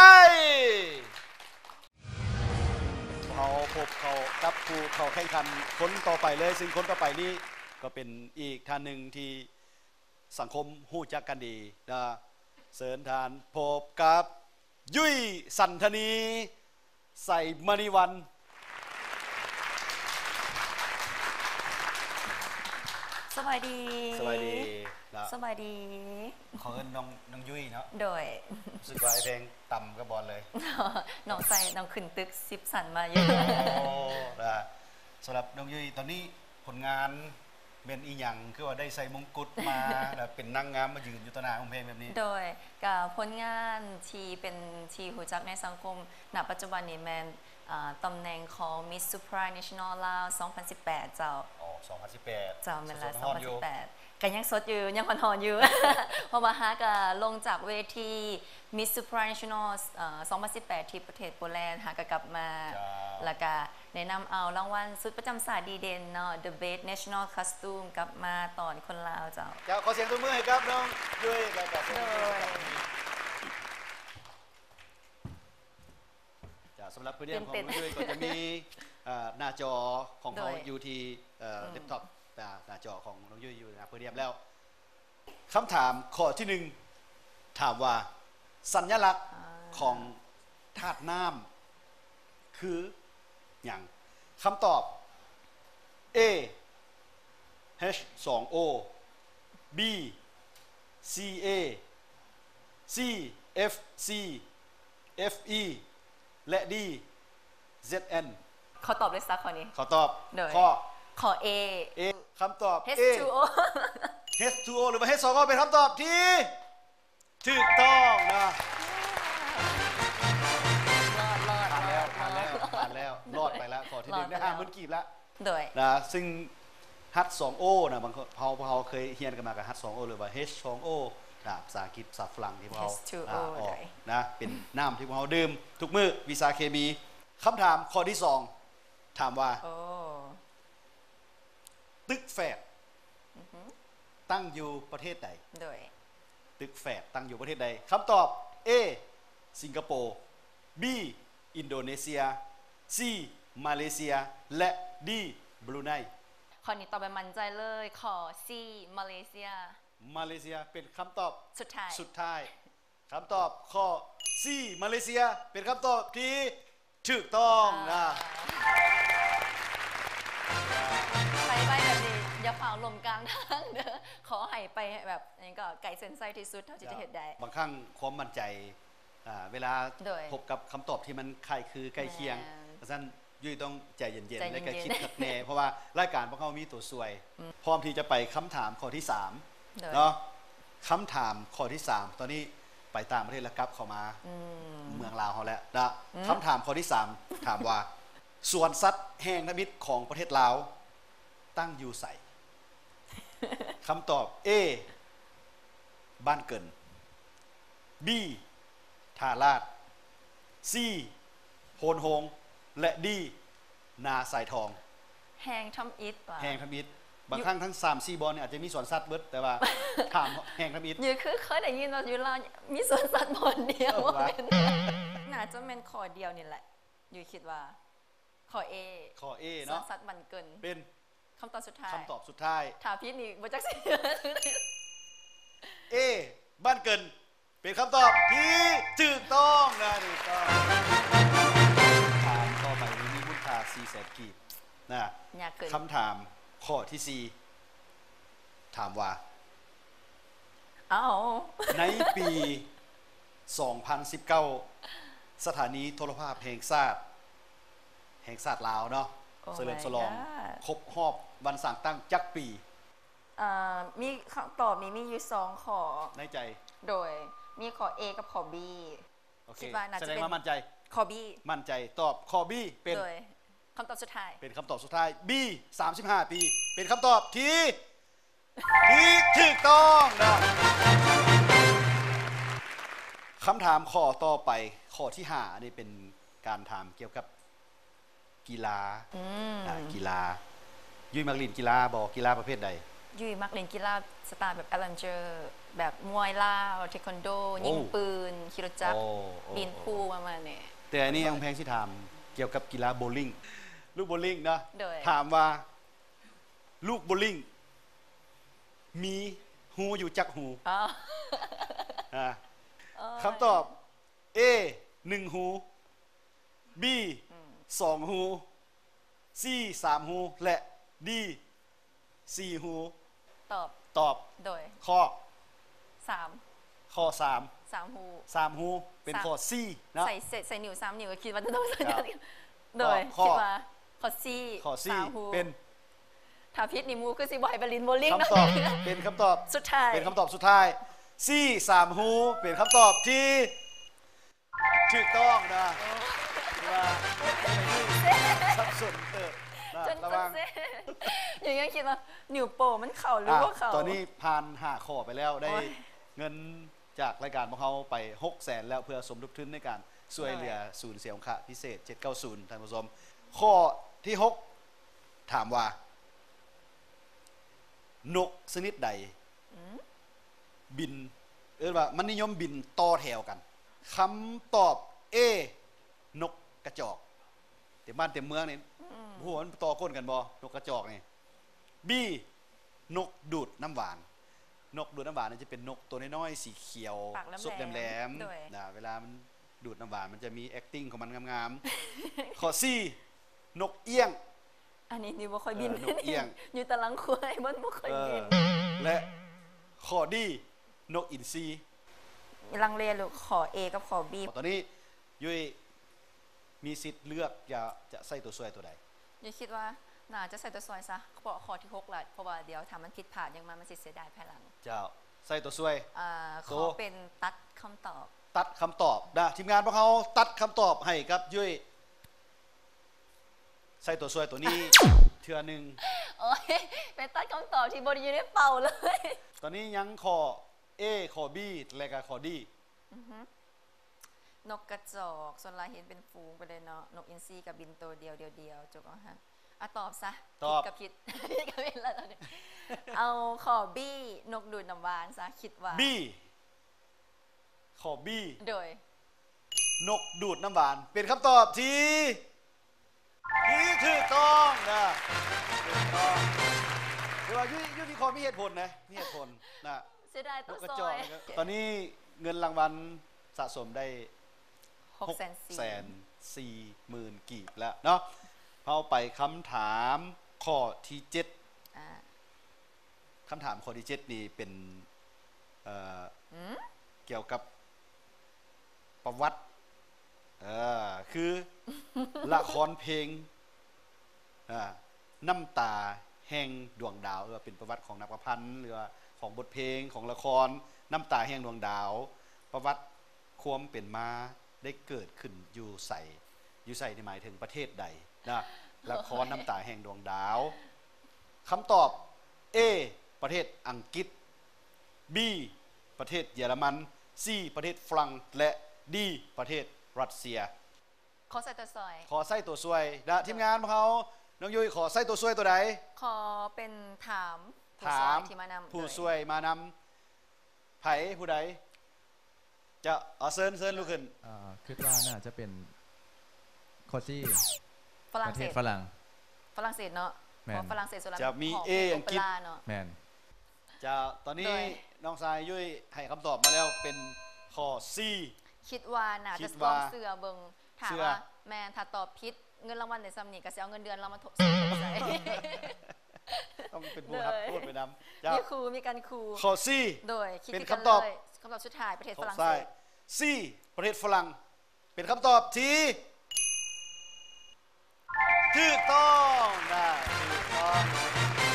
ພວກເຮົາພົບເຂົ້າກັບຜູ້ເຂົ້າແຂ່ງຂັນຄົນຕໍ່ໄປເລີຍ ຊຶ່ງຄົນຕໍ່ໄປນີ້ກໍເປັນອີກທ່ານໜຶ່ງທີ່ ສັງຄົມຮູ້ຈັກກັນດີນະ. ເຊີນທ່ານພົບກັບ ຍຸ້ຍ ສັນທະນີ ໄຊມະນີວັນ. ສະບາຍດີ ສະບາຍດີ. ລະ ສະບາຍດີ ຂໍເອີ້ນນ້ອງ ນ້ອງຍຸ້ຍເນາະ. ໂດຍ ຮູ້ສຶກວ່າອ້າຍແພງຕ່ຳກັບບອນເລີຍ. ນ້ອງໃສ່ ນ້ອງຂຶ້ນຕຶກສິບຊັ້ນມາຢູ່. ໂອ້ ລະ ສຳລັບນ້ອງຍຸ້ຍ ຕອນນີ້ຜົນງານແມ່ນອີ່ຫຍັງ ຄືວ່າໄດ້ໃສ່ມົງກຸດມາ ລະເປັນນາງງາມມາຢືນຢູ່ຕໍ່ໜ້າອ້າຍແພງແບບນີ້? ໂດຍ ກະຜົນງານທີ່ເປັນທີ່ຮູ້ຈັກໃນສັງຄົມນະປັດຈຸບັນນີ້ແມ່ນ ອາ ຕຳແໜ່ງຂອງ Miss Supranational ລາວ ສອງພັນສິບແປດ ເຈົ້າ. ອໍ ສອງພັນສິບແປດ ເຈົ້າ ແມ່ນລະ ສອງພັນສິບແປດ ກະຍັງສົດຢູ່ ຍັງຮ້ອນໆຢູ່ ເພາະວ່າຫາກະລົງຈາກເວທີ Miss Supranational ເອີ ສອງພັນສິບແປດ ທີ່ປະເທດໂປແລນ ຫາກະກັບມາ ເຈົ້າ ລະກະໄດ້ນຳເອົາລາງວັນຊຸດປະຈຳຊາດດີເດັ່ນເນາະ The Best National Costume ກັບມາຕ້ອນຄົນລາວ ເຈົ້າ. ເຈົ້າ ຂໍສຽງຕົບມືໃຫ້ກັບນ້ອງຍຸ້ຍ ແລະກະ ໂດຍ ເຈົ້າ ສຳລັບໂພດຽມຂອງນ້ອງຍຸ້ຍ ກໍຈະມີ ເອີ ໜ້າຈໍຂອງເຮົາ ໂດຍ ຢູ່ທີ່ ເອີ ອືມ ແລັບທັອບ ໜ້າ ໜ້າຈໍຂອງນ້ອງຍຸ້ຍຢູ່ໜ້າໂພດຽມແລ້ວ. ຄຳຖາມຂໍ້ທີໜຶ່ງ ຖາມວ່າ ສັນຍະລັກ ອາ ຂອງທາດນ້ຳຄືຫຍັງ? ຄຳຕອບ A H ສອງ O, B C A, C F C, F E ແລະ D Z N. ຂໍຕອບເລີຍຊະຂໍ້ນີ້. ຂໍຕອບ. ໂດຍ. ຂໍ້ ຂໍ້ A. A ຄຳຕອບ H two O. H two O ຫຼືວ່າ H ສອງ O ເປັນຄຳຕອບທີ່ ຖືກຕ້ອງນະ. ລອດ ລອດ ຜ່ານແລ້ວ ລອດ ຜ່ານແລ້ວ ລອດ ຜ່ານແລ້ວ ລອດໄປລະ ຂໍ້ທີໜຶ່ງ ລອດໄປແລ້ວ ໄດ້ຫ້າໝື່ນກີບລະ ໂດຍ ນະ ຊຶ່ງ H two O ນະ ບາງຄົນ ເຮົາ ພວກເຮົາເຄີຍຮຽນກັນມາກັບ H two O ຫຼືວ່າ H ສອງ O ນະ ພາສາອັງກິດ ພາສາຝຣັ່ງທີ່ພວກເຮົາ H two O ອາ ອອກ ໂດຍ ນະ ເປັນນ້ຳທີ່ພວກເຮົາດື່ມທຸກມື້ ວິຊາເຄມີ. ຄຳຖາມຂໍ້ທີສອງ ຖາມວ່າ ໂອ້ ຕຶກແຝດ ອືຮຶ ຕັ້ງຢູ່ປະເທດໃດ? ໂດຍ. ຕຶກແຝດຕັ້ງຢູ່ປະເທດໃດ? ຄຳຕອບ A ສິງກະໂປ, B ອິນໂດເນເຊຍ, C ມາເລເຊຍ ແລະ D ບຣູໄນ. ຂໍ້ນີ້ຕອບແບບໝັ້ນໃຈເລີຍ ຂໍ້ C ມາເລເຊຍ. ມາເລເຊຍເປັນຄຳຕອບສຸດທ້າຍ ສຸດທ້າຍ. ຄຳຕອບຂໍ້ C ມາເລເຊຍ ເປັນຄຳຕອບທີ່ ຖືກຕ້ອງນະ. ອ່າ ໄປໄວແບບນີ້ ຢ່າຟ້າວລົມກາງທາງເດີ ຂໍໃຫ້ໄປແບບ ຫຍັງກໍ ໃກ້ເສັ້ນໄຊທີ່ສຸດເທົ່າທີ່ຈະເຮັດໄດ້. ບາງຄັ້ງຄວາມໝັ້ນໃຈ ອ່າ ເວລາ ໂດຍ ພົບກັບຄຳຕອບທີ່ມັນຄ້າຍຄືໃກ້ຄຽງ ແມ່ນ ຈັ່ງຊັ້ນ ຍຸ້ຍຕ້ອງໃຈເຢັນໆ ໃຈເຢັນໆ ແລະກະຄິດຄັກແນ່ ເພາະວ່າລາຍການພວກເຮົາມີຕົວຊ່ວຍ. ອືມ ພ້ອມທີ່ຈະໄປຄຳຖາມຂໍ້ທີສາມ ໂດຍ ເນາະ. ຄຳຖາມຂໍ້ທີສາມ ຕອນນີ້ໄປຕ່າງປະເທດແລ້ວ ກັບເຂົ້າມາ ອືມ ເມືອງລາວເຮົາແລ້ວນະ. ອືມ ຄຳຖາມຂໍ້ທີສາມ ຖາມວ່າ ສວນສັດແຫ່ງທຳອິດຂອງປະເທດລາວຕັ້ງຢູ່ໃສ? ຄຳຕອບ A ບ້ານເກີນ, B ທ່າລາດ, C ໂພນໂຮງ ແລະ D ນາຊາຍທອງ. ແຫ່ງທຳອິດຫວາ? ແຫ່ງທຳອິດ. ບາງຄັ້ງທັງສາມສີ່ບ່ອນນີ້ອາດຈະມີສວນສັດເບິດ ແຕ່ວ່າຖາມແຫ່ງທຳອິດ. ຢູ່ ຄືເຄີຍໄດ້ຍິນວ່າຢູ່ລາວມີສວນສັດບ່ອນດຽວ. ເອີ ວ່າ ໜ້າຈະແມ່ນຂໍ້ດຽວນີ້ແຫຼະ ຢູ່ຄິດວ່າ ຂໍ້ A ຂໍ້ A ເນາະ ສວນສັດບ້ານເກີນ ເປັນ ຄຳຕອບສຸດທ້າຍ ຄຳຕອບສຸດທ້າຍ. ຖ້າຜິດນີ້ບໍ່ຈັກຊິ A ບ້ານເກີນ ເປັນຄຳຕອບທີ່ຖືກຕ້ອງນະ. ຖືກຕ້ອງ. ຄຳຖາມຕໍ່ໄປນີ້ມີມູນຄ່າສີ່ແສນກີບນະ. ຍາກຂຶ້ນ. ຄຳຖາມຂໍ້ທີສີ່ ຖາມວ່າ ເອົ້າ ໃນປີສອງພັນສິບເກົ້າ ສະຖານີໂທລະພາບແຫ່ງຊາດ ແຫ່ງຊາດລາວເນາະ ໂອ້ ສະເຫຼີມສະຫຼອງ ມາຍກອດ ຄົບຮອບວັນສ້າງຕັ້ງຈັກປີ? ເອີ ມີຄຳຕອບນີ້ມີຢູ່ສອງຂໍ້ໃນໃຈ. ໂດຍ ມີຂໍ້ A ກັບຂໍ້ B. ໂອເຄ ຄິດວ່າໜ້າຈະເປັນ ສະແດງວ່າໝັ້ນໃຈ ຂໍ້ B. ໝັ້ນໃຈ ຕອບຂໍ້ B ເປັນ ໂດຍ ຄຳຕອບສຸດທ້າຍ ເປັນຄຳຕອບສຸດທ້າຍ. B ສາມສິບຫ້າປີ ເປັນຄຳຕອບທີ່ ທີ່ຖືກຕ້ອງເນາະ. ຄຳຖາມຂໍ້ຕໍ່ໄປ ຂໍ້ທີຫ້າ ອັນນີ້ເປັນການຖາມກ່ຽວກັບ ກິລາ ອືມ ອ່າ ກິລາ. ຍຸ້ຍມັກຫຼິ້ນກິລາບໍ່? ກິລາປະເພດໃດ? ຍຸ້ຍມັກຫຼິ້ນກິລາສະໄຕແບບແອດເວັນເຈີ ແບບມວຍລາວ ເທຄວັນໂດ ໂອ້ ຍິງປືນ ຂີ່ລົດຈັກ ໂອ້ ໂອ້ ບິນພູ ໂອ້ ປະມານນີ້. ແຕ່ອັນນີ້ນ້ອງແພງຊິຖາມກ່ຽວກັບກິລາໂບລິງ ລູກໂບລິງເນາະ. ໂດຍ ຖາມວ່າ ລູກໂບລິງມີຮູຢູ່ຈັກຮູ? ອໍ ອ່າ ໂອ້ຍ ຄຳຕອບ A ໜຶ່ງຮູ, B ອືມ ສອງຮູ, C ສາມຮູ ແລະ D ສີ່ຮູ. ຕອບ ຕອບ ໂດຍ ຂໍ້ ສາມ ຂໍ້ສາມ ສາມຮູ ສາມຮູ ເປັນ ສາມ ຂໍ້ C ເນາະ ໃສ່ ໃສ່ ໃສ່ນິ້ວສາມນິ້ວ ກໍຄິດວ່າຈະຕ້ອງໃສ່ ເຈົ້າ ໂດຍ ຂໍ້ ຄິດວ່າ ຂໍ້ C ຂໍ້ C ສາມຮູ ເປັນ ຖ້າຜິດນີ້ໝູ່ຄືຊິບໍ່ໃຫ້ໄປຫຼິ້ນໂບว์ລິງ ຄຳຕອບ ເນາະ ເປັນຄຳຕອບສຸດທ້າຍ ເປັນຄຳຕອບສຸດທ້າຍ C ສາມຮູ ເປັນຄຳຕອບທີ່ ຖືກຕ້ອງນະ ໂອ້ ຖືວ່າສັບສົນເຕີບນະ ຈົນ ລະຫວ່າງ ຈົນເຊັງ ຍັງ ຍັງຄິດວ່ານິ້ວໂປ້ງມັນເຂົ້າຫຼື ອ່າ ບໍ່ເຂົ້າ. ຕອນນີ້ຜ່ານຫ້າຂໍ້ໄປແລ້ວ ໄດ້ ໂອ້ຍ ເງິນຈາກລາຍການພວກເຮົາໄປຫົກແສນແລ້ວ ເພື່ອສົມທົບທຶນໃນການຊ່ວຍເຫຼືອ ໂດຍ ສູນເສຍຫະພິເສດເຈັດເກົ້າສູນ ທ່ານຜູ້ຊົມ. ຂໍ້ທີຫົກ ຖາມວ່າ ນົກຊະນິດໃດ ອືມ ບິນ ເອີ້ນວ່າມັນນິຍົມບິນຕໍ່ແຖວກັນ? ຄຳຕອບ A ນົກກະຈອກ. ເຕັມບ້ານເຕັມເມືອງນີ້ ອືມ ບໍ່ຮູ້ວ່າມັນຕໍ່ກົ້ນກັນບໍ່ ນົກກະຈອກນີ້. B ນົກດູດນ້ຳຫວານ. ນົກດູດນ້ຳຫວານນີ້ຈະເປັນນົກໂຕນ້ອຍໆ ສີຂຽວ ປາກແຫຼມໆ ສົບແຫຼມໆ ໂດຍ ນະ ເວລາມັນດູດນ້ຳຫວານ ມັນຈະມີ acting ຂອງມັນງາມໆ. ຂໍ້ C ນົກອຽງ. ອັນນີ້ ນີ້ບໍ່ຄ່ອຍບິນ ເອີ ນົກອຽງ ຢູ່ຕາຫຼັງຄົວ ມັນບໍ່ຄ່ອຍບິນ ເອີ ແລະ ຂໍ້ D ນົກອິນຊີ. ລັງເລຢູ່ ຂໍ້ເອກັບຂໍ້ບີ. ຕອນນີ້ ຍຸ້ຍມີສິດເລືອກຈະ ຈະໃຊ້ຕົວຊ່ວຍຕົວໃດ? ຍຸ້ຍຄິດວ່າໜ້າຈະໃຊ້ຕົວຊ່ວຍຊະ ເພາະຂໍ້ທີຫົກລະ ເພາະວ່າດຽວຖ້າມັນຜິດພາດຫຍັງມາ ມັນຊິເສຍດາຍພາຍຫຼັງ. ເຈົ້າ ໃຊ້ຕົວຊ່ວຍ ເອີ ໂຕ ຂໍເປັນຕັດຄຳຕອບ. ຕັດຄຳຕອບນະ ທີມງານພວກເຮົາຕັດຄຳຕອບໃຫ້ກັບຍຸ້ຍ. ໃຊ້ຕົວຊ່ວຍຕົວນີ້ເທື່ອໜຶ່ງ. ໂອ້ຍ ເປັນຕັດຄຳຕອບທີ່ບໍ່ໄດ້ຢູ່ໃນເປົ້າເລີຍ. ຕອນນີ້ຍັງຂໍ້ A ຂໍ້ B ແລະກະຂໍ້ D. ອືຮຶ ນົກກະຈອກ ສ່ວນຫຼາຍເຫັນເປັນຝູງໄປເລີຍເນາະ ນົກອິນຊີກະບິນໂຕດຽວໆ ຈົກເອົາຫັ້ນ. ອາ ຕອບຊະ ຕອບ ຜິດກະຜິດ ຜິດກະຜິດລະ. ເອົາຂໍ້ B ນົກດູດນ້ຳຫວານຊະ ຄິດວ່າ B ຂໍ້ B ໂດຍ ນົກດູດນ້ຳຫວານ ເປັນຄຳຕອບທີ່ ທີ່ຖືກຕ້ອງນະ ຖືກຕ້ອງ. ແຕ່ວ່າຢູ່ ຢູ່ທີ່ຂໍ້ມີເຫດຜົນນະ ມີເຫດຜົນນະ. ເສຍດາຍ ນົກກະຈອກ ຕອນນີ້ເງິນລາງວັນສະສົມໄດ້ ຫົກແສນສີ່ ຫົກແສນສີ່ໝື່ນກີບແລ້ວເນາະ. ເຮົາໄປຄຳຖາມຂໍ້ທີເຈັດ ອ່າ ຄຳຖາມຂໍ້ທີເຈັດນີ້ເປັນ ເອີ ອືມ ກ່ຽວກັບປະຫວັດ ເອີ ຄື ລະຄອນເພງ ອາ ນ້ຳຕາແຫ່ງດວງດາວ ຫຼືວ່າເປັນປະຫວັດຂອງນັກປະພັນ ຫຼືວ່າຂອງບົດເພງ ຂອງລະຄອນ ນ້ຳຕາແຫ່ງດວງດາວ. ປະຫວັດຄວາມເປັນມາໄດ້ເກີດຂຶ້ນຢູ່ໃສ? ຢູ່ໃສນີ້ໝາຍເຖິງປະເທດໃດນະ? ລະຄອນນ້ຳຕາແຫ່ງດວງດາວ. ຄຳຕອບ A ປະເທດອັງກິດ, B ປະເທດເຢຍລະມັນ, C ປະເທດຝຣັ່ງ ແລະ D ປະເທດຣັດເຊຍ. ຂໍໃຊ້ຕົວຊ່ວຍ ຂໍໃຊ້ຕົວຊ່ວຍນະ ທີມງານພວກເຮົາ. ນ້ອງຍຸ້ຍ ຂໍໃຊ້ຕົວຊ່ວຍຕົວໃດ? ຂໍເປັນຖາມຜູ້ຊ່ວຍທີ່ມານຳ. ຖາມຜູ້ຊ່ວຍມານຳ ໃຜ ຜູ້ໃດ? ຈະ ເອົາ ເຊີນ ເຊີນລຸກຂຶ້ນ. ເອີ ຄິດວ່າໜ້າຈະເປັນຂໍ້ C ຝຣັ່ງເສດ ປະເທດຝຣັ່ງ. ຝຣັ່ງເສດເນາະ. ແມ່ນ ເພາະຝຣັ່ງເສດສ່ວນຫຼາຍ ຈະມີ A ອັງກິດ ເນາະ. ແມ່ນ. ຈະ ຕອນນີ້ ໂດຍ ນ້ອງຊາຍຍຸ້ຍໃຫ້ຄຳຕອບມາແລ້ວ ເປັນຂໍ້ C. ຄິດວ່າໜ້າຈະ ຄິດວ່າ ລອງເຊື່ອເບິ່ງ ຖ້າວ່າ ເຊື່ອ ແມ່ນ ຖ້າຕອບຜິດ ເງິນລາງວັນໄດ້ສ່ຳນີ້ ກໍຊິເອົາເງິນເດືອນລາວມາທົບໃສ່. ຕ້ອງເປັນຜູ້ຮັບໂທດໄປນຳ. ເຈົ້າ ມີຄູ ມີການຄູ. ຂໍ້ C ໂດຍ ຄິດ ເປັນຄຳຕອບ ຄືກັນເລີຍ ຄຳຕອບສຸດທ້າຍ ປະເທດຝຣັ່ງເສດ. C ປະເທດຝຣັ່ງ ເປັນຄຳຕອບທີ່ ຖືກຕ້ອງນະ ຖືກຕ້ອງ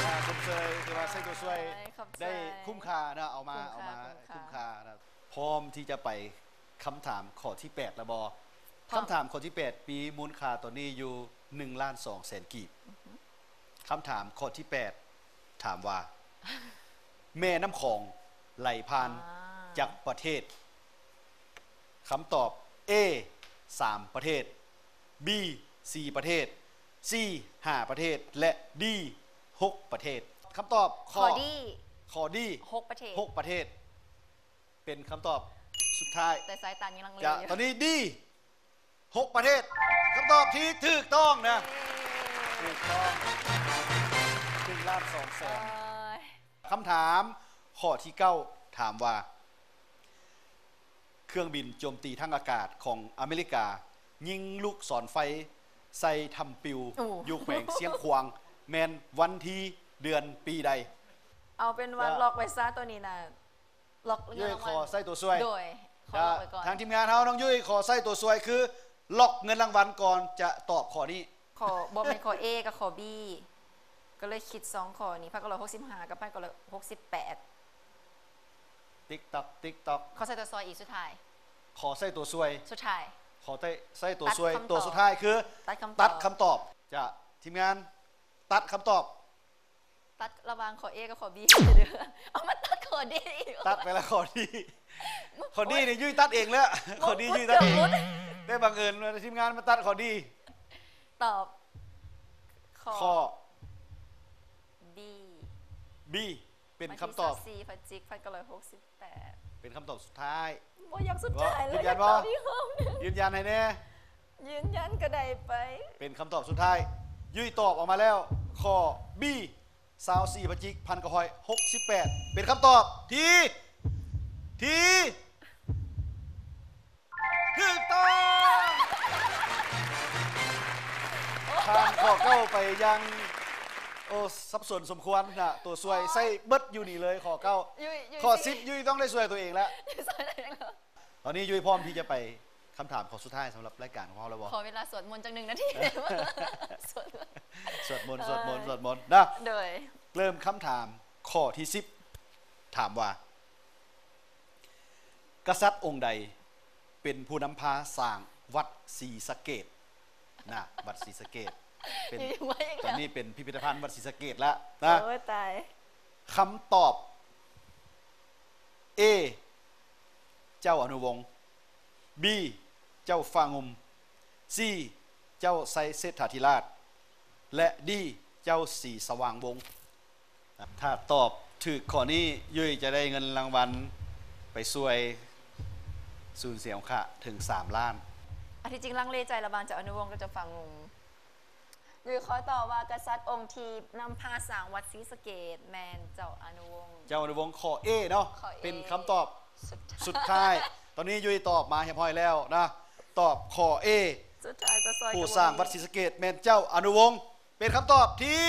ນະ. ຊົມເຊີຍ ຖືວ່າໃຊ້ຕົວຊ່ວຍ ຂອບໃຈ ໄດ້ຄຸ້ມຄ່ານະ ເອົາມາ ຄຸ້ມຄ່າ ເອົາມາ ຄຸ້ມຄ່າ ຄຸ້ມຄ່ານະ. ພ້ອມທີ່ຈະໄປຄຳຖາມຂໍ້ທີແປດແລ້ວບໍ່? ພ້ອມ. ຄຳຖາມຂໍ້ທີແປດ ມີມູນຄ່າຕອນນີ້ຢູ່ໜຶ່ງລ້ານສອງແສນກີບ. ອືຮຶ ຄຳຖາມຂໍ້ທີແປດ ຖາມວ່າ ແມ່ນ້ຳຂອງໄຫຼຜ່ານ ອ່າ ຈັກປະເທດ? ຄຳຕອບ A ສາມປະເທດ, B ສີ່ປະເທດ, C ຫ້າປະເທດ ແລະ D ຫົກປະເທດ. ຄຳຕອບ ຂໍ້ D ຂໍ້ D ຫົກປະເທດ ຫົກປະເທດ ເປັນຄຳຕອບສຸດທ້າຍ. ແຕ່ສາຍຕາຍັງລັງເລ ຈະ ຢູ່ ຕອນນີ້ D ຫົກປະເທດ ຄຳຕອບທີ່ຖືກຕ້ອງນະ. ເຢ້ ຖືກຕ້ອງ ໜຶ່ງລ້ານສອງແສນ. ເອີຍ ຄຳຖາມຂໍ້ທີເກົ້າ ຖາມວ່າ ເຄື່ອງບິນໂຈມຕີທາງອາກາດຂອງອາເມລິກາ ຍິງລູກສອນໄຟໃສ່ຖ້ຳປິວ ໂອ້ ຢູ່ແຂວງຊຽງຂວາງ ແມ່ນວັນທີ ເດືອນ ປີໃດ? ເອົາເປັນວ່າ ຈະ ລັອກໄວ້ຊະ ໂຕນີ້ນະ ລັອກເງິນລາງວັນ ຢູ້ຍຂໍໃຊ້ຕົວຊ່ວຍ ໂດຍ ຂໍລັອກໄວ້ກ່ອນ ທາງທີມງານເຮົາ ນ້ອງຢູ້ຍຂໍໃຊ້ຕົວຊ່ວຍ ຄືລັອກເງິນລາງວັນກ່ອນຈະຕອບຂໍ້ນີ້. ຂໍ້ ບໍ່ແມ່ນຂໍ້ A ກັບຂໍ້ B ກໍເລີຍຄິດສອງຂໍ້ນີ້ ພັນເກົ້າຮ້ອຍຫົກສິບຫ້າ ກັບພັນເກົ້າຮ້ອຍຫົກສິບແປດ. ຕິກຕອກ ຕິກຕອກ ຂໍໃຊ້ຕົວຊ່ວຍອີກສຸດທ້າຍ ຂໍໃຊ້ຕົວຊ່ວຍສຸດທ້າຍ ຂໍໃຊ້ ໃຊ້ຕົວຊ່ວຍ ຕັດຄຳຕອບ ຕົວສຸດທ້າຍຄື ຕັດຄຳຕອບ ຕັດຄຳຕອບ. ຈະ ທີມງານ ຕັດຄຳຕອບ ຕັດລະຫວ່າງຂໍ້ A ກັບຂໍ້ B ເດີ ເອົາມາຕັດຂໍ້ D ອີກ ຕັດໄປລະຂໍ້ D ຂໍ້ D ນີ້ ຍຸ້ຍຕັດເອງແລ້ວ ຂໍ້ D ຍຸ້ຍຕັດເອງ ແຕ່ບັງເອີນວ່າທີມງານມາຕັດຂໍ້ D. ຕອບ ຂໍ້ ຂໍ້ D B ເປັນຄຳຕອບ ວັນທີຊາວສີ່ ພະຈິກ ພັນເກົ້າຮ້ອຍຫົກສິບແປດ ເປັນຄຳຕອບສຸດທ້າຍ. ບໍ່ຢາກສຸດທ້າຍເລີຍ ຢືນຢັນບໍ່? ຢາກຕອບອີກຮອບໜຶ່ງ ຢືນຢັນໃຫ້ແດ່. ຢືນຢັນກໍໄດ້ໄປ ເປັນຄຳຕອບສຸດທ້າຍ. ຍຸ້ຍຕອບອອກມາແລ້ວ ຂໍ້ B ຊາວສີ່ ພະຈິກ ພັນເກົ້າຮ້ອຍຫົກສິບແປດ ເປັນຄຳຕອບທີ່ ທີ່ ຖືກຕ້ອງ. ຜ່ານຂໍ້ເກົ້າໄປຢ່າງ ໂອ້ ສັບສົນສົມຄວນນະ ຕົວຊ່ວຍ ໂອ້ ໃຊ້ເບິດຢູ່ນີ້ເລີຍ ຂໍ້ເກົ້າ. ຍຸ້ຍ ຍຸ້ຍ ຂໍ້ສິບ ຍຸ້ຍຕ້ອງໄດ້ຊ່ວຍຕົວເອງແລ້ວ ຕອນນີ້ ຍຸ້ຍພ້ອມທີ່ຈະໄປຄຳຖາມຂໍ້ສຸດທ້າຍສຳລັບລາຍການຂອງເຮົາແລ້ວບໍ່? ຂໍເວລາສວດມົນຈັກໜຶ່ງນາທີ ສວດມົນ ສວດມົນ ສວດມົນ ສວດມົນນະ. ໂດຍ ເລີ່ມຄຳຖາມຂໍ້ທີສິບ ຖາມວ່າ ກະສັດອົງໃດເປັນຜູ້ນຳພາສ້າງວັດສີສະເກດນະ? ວັດສີສະເກດເປັນ ຢູ່ໆ ມາອີກແລ້ວ ຕອນນີ້ເປັນພິພິທະພັນວັດສີສະເກດແລ້ວນະ. ໂອ້ຍ ຕາຍ. ຄຳຕອບ A ເຈົ້າອະນຸວົງ, B ເຈົ້າຟ້າງຸ່ມ, C ເຈົ້າໄຊເສດຖາທິລາດ ແລະ D ເຈົ້າສີສະຫວ່າງວົງ. ຖ້າຕອບຖືກຂໍ້ນີ້ ຍຸ້ຍຈະໄດ້ເງິນລາງວັນໄປຊ່ວຍສູນເສຍອົງຄະເຖິງສາມລ້ານ. ອັນທີ່ຈິງລັງເລໃຈລະຫວ່າງເຈົ້າອະນຸວົງກັບເຈົ້າຟ້າງຸ່ມ. ຍຸ້ຍຂໍຕອບວ່າ ກະສັດອົງທີ່ນຳພາສ້າງວັດສີສະເກດແມ່ນເຈົ້າອະນຸວົງ. ເຈົ້າອະນຸວົງ ຂໍ້ A ເນາະ ເປັນຄຳຕອບສຸດທ້າຍ. ຕອນນີ້ ຍຸ້ຍຕອບມາຮຽບຮ້ອຍແລ້ວນະ ຕອບຂໍ້ A ຜູ້ສ້າງວັດສີສະເກດແມ່ນເຈົ້າອະນຸວົງ ເປັນຄຳຕອບທີ່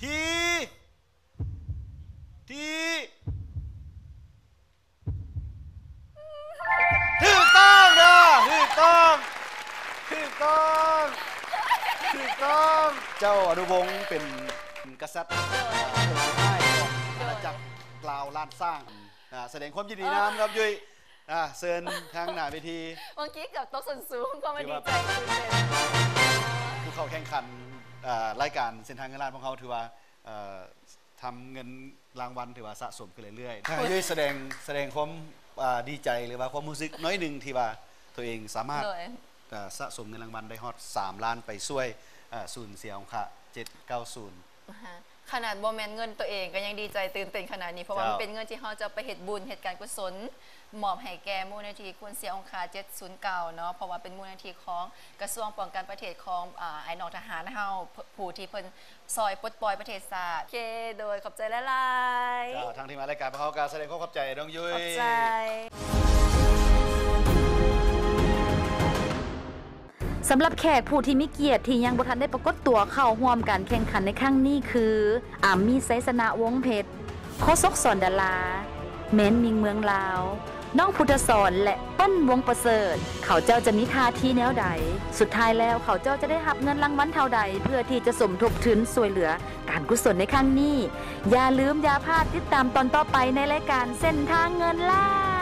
ທີ່ ທີ່ ຖືກຕ້ອງເດີ ຖືກຕ້ອງ ຖືກຕ້ອງ ຖືກຕ້ອງ. ເຈົ້າອະນຸວົງເປັນກະສັດອົງສຸດທ້າຍຂອງອານາຈັກລາວລ້ານຊ້າງ. ອາ ສະແດງຄວາມຍິນດີນຳກັບຍຸ້ຍ. ອາ ເຊີນທາງໜ້າເວທີ. ເມື່ອກີ້ເກືອບຕົກສົ້ນສູງ ຄວາມດີໃຈຕື່ນເຕັ້ນ. ຜູ້ເຂົ້າແຂ່ງຂັນ ອາ ລາຍການເສັ້ນທາງເງິນລ້ານຂອງເຮົາ ຖືວ່າ ເອີ ທຳເງິນລາງວັນຖືວ່າສະສົມຂຶ້ນເລື້ອຍໆ. ທາງ ເອີ ຍຸ້ຍສະແດງ ສະແດງຄວາມ ອາ ດີໃຈ ຫຼືວ່າຄວາມຮູ້ສຶກໜ້ອຍໜຶ່ງທີ່ວ່າຕົວເອງສາມາດ ໂດຍ ອາ ສະສົມເງິນລາງວັນໄດ້ຮອດສາມລ້ານ ໄປຊ່ວຍ ອາ ສູນເສຍອົງຄະເຈັດເກົ້າສູນ. ອາຮະ ຂະໜາດບໍ່ແມ່ນເງິນຕົວເອງກໍຍັງດີໃຈຕື່ນເຕັ້ນຂະໜາດນີ້ ເພາະວ່າ ເຈົ້າ ມັນເປັນເງິນທີ່ເຮົາຈະໄປເຮັດບຸນເຮັດການກຸສົນ ມອບໃຫ້ແກ່ມູນນິທິຄົນເສຍອົງຄະເຈັດສູນເກົ້າເນາະ ເພາະວ່າເປັນມູນນິທິຂອງກະຊວງປ້ອງກັນປະເທດຂອງ ອາ ອ້າຍນ້ອງທະຫານເຮົາ ຜູ້ທີ່ເພິ່ນ ຊ່ອຍປົດປ່ອຍປະເທດຊາດ. ໂອເຄ ໂດຍ ຂອບໃຈຫຼາຍໆ. ເຈົ້າ ທາງທີມງານລາຍການພວກເຮົາກໍສະແດງຄວາມຂອບໃຈນ້ອງຍຸ້ຍ. ຂອບໃຈ. ສຳລັບແຂກຜູ້ທີ່ມີກຽດທີ່ຍັງບໍ່ທັນໄດ້ປາກົດຕົວເຂົ້າຮ່ວມການແຂ່ງຂັນໃນຄັ້ງນີ້ຄື ອາມມີໄຊຊະນະ ວົງເພັດ, ໂຄສົກ ສອນດາລາ, ແມນ ມິງ ເມືອງລາວ, ນ້ອງ ພຸດທະສອນ ແລະ ເປີ້ນ ວົງປະເສີດ. ເຂົາເຈົ້າຈະມີທ່າທີແນວໃດ? ສຸດທ້າຍແລ້ວ ເຂົາເຈົ້າຈະໄດ້ຮັບເງິນລາງວັນເທົ່າໃດ ເພື່ອທີ່ຈະສົມທົບທຶນຊ່ວຍເຫຼືອການກຸສົນໃນຄັ້ງນີ້? ຢ່າລືມຢ່າພາດຕິດຕາມຕອນຕໍ່ໄປໃນລາຍການເສັ້ນທາງເງິນລ້ານ.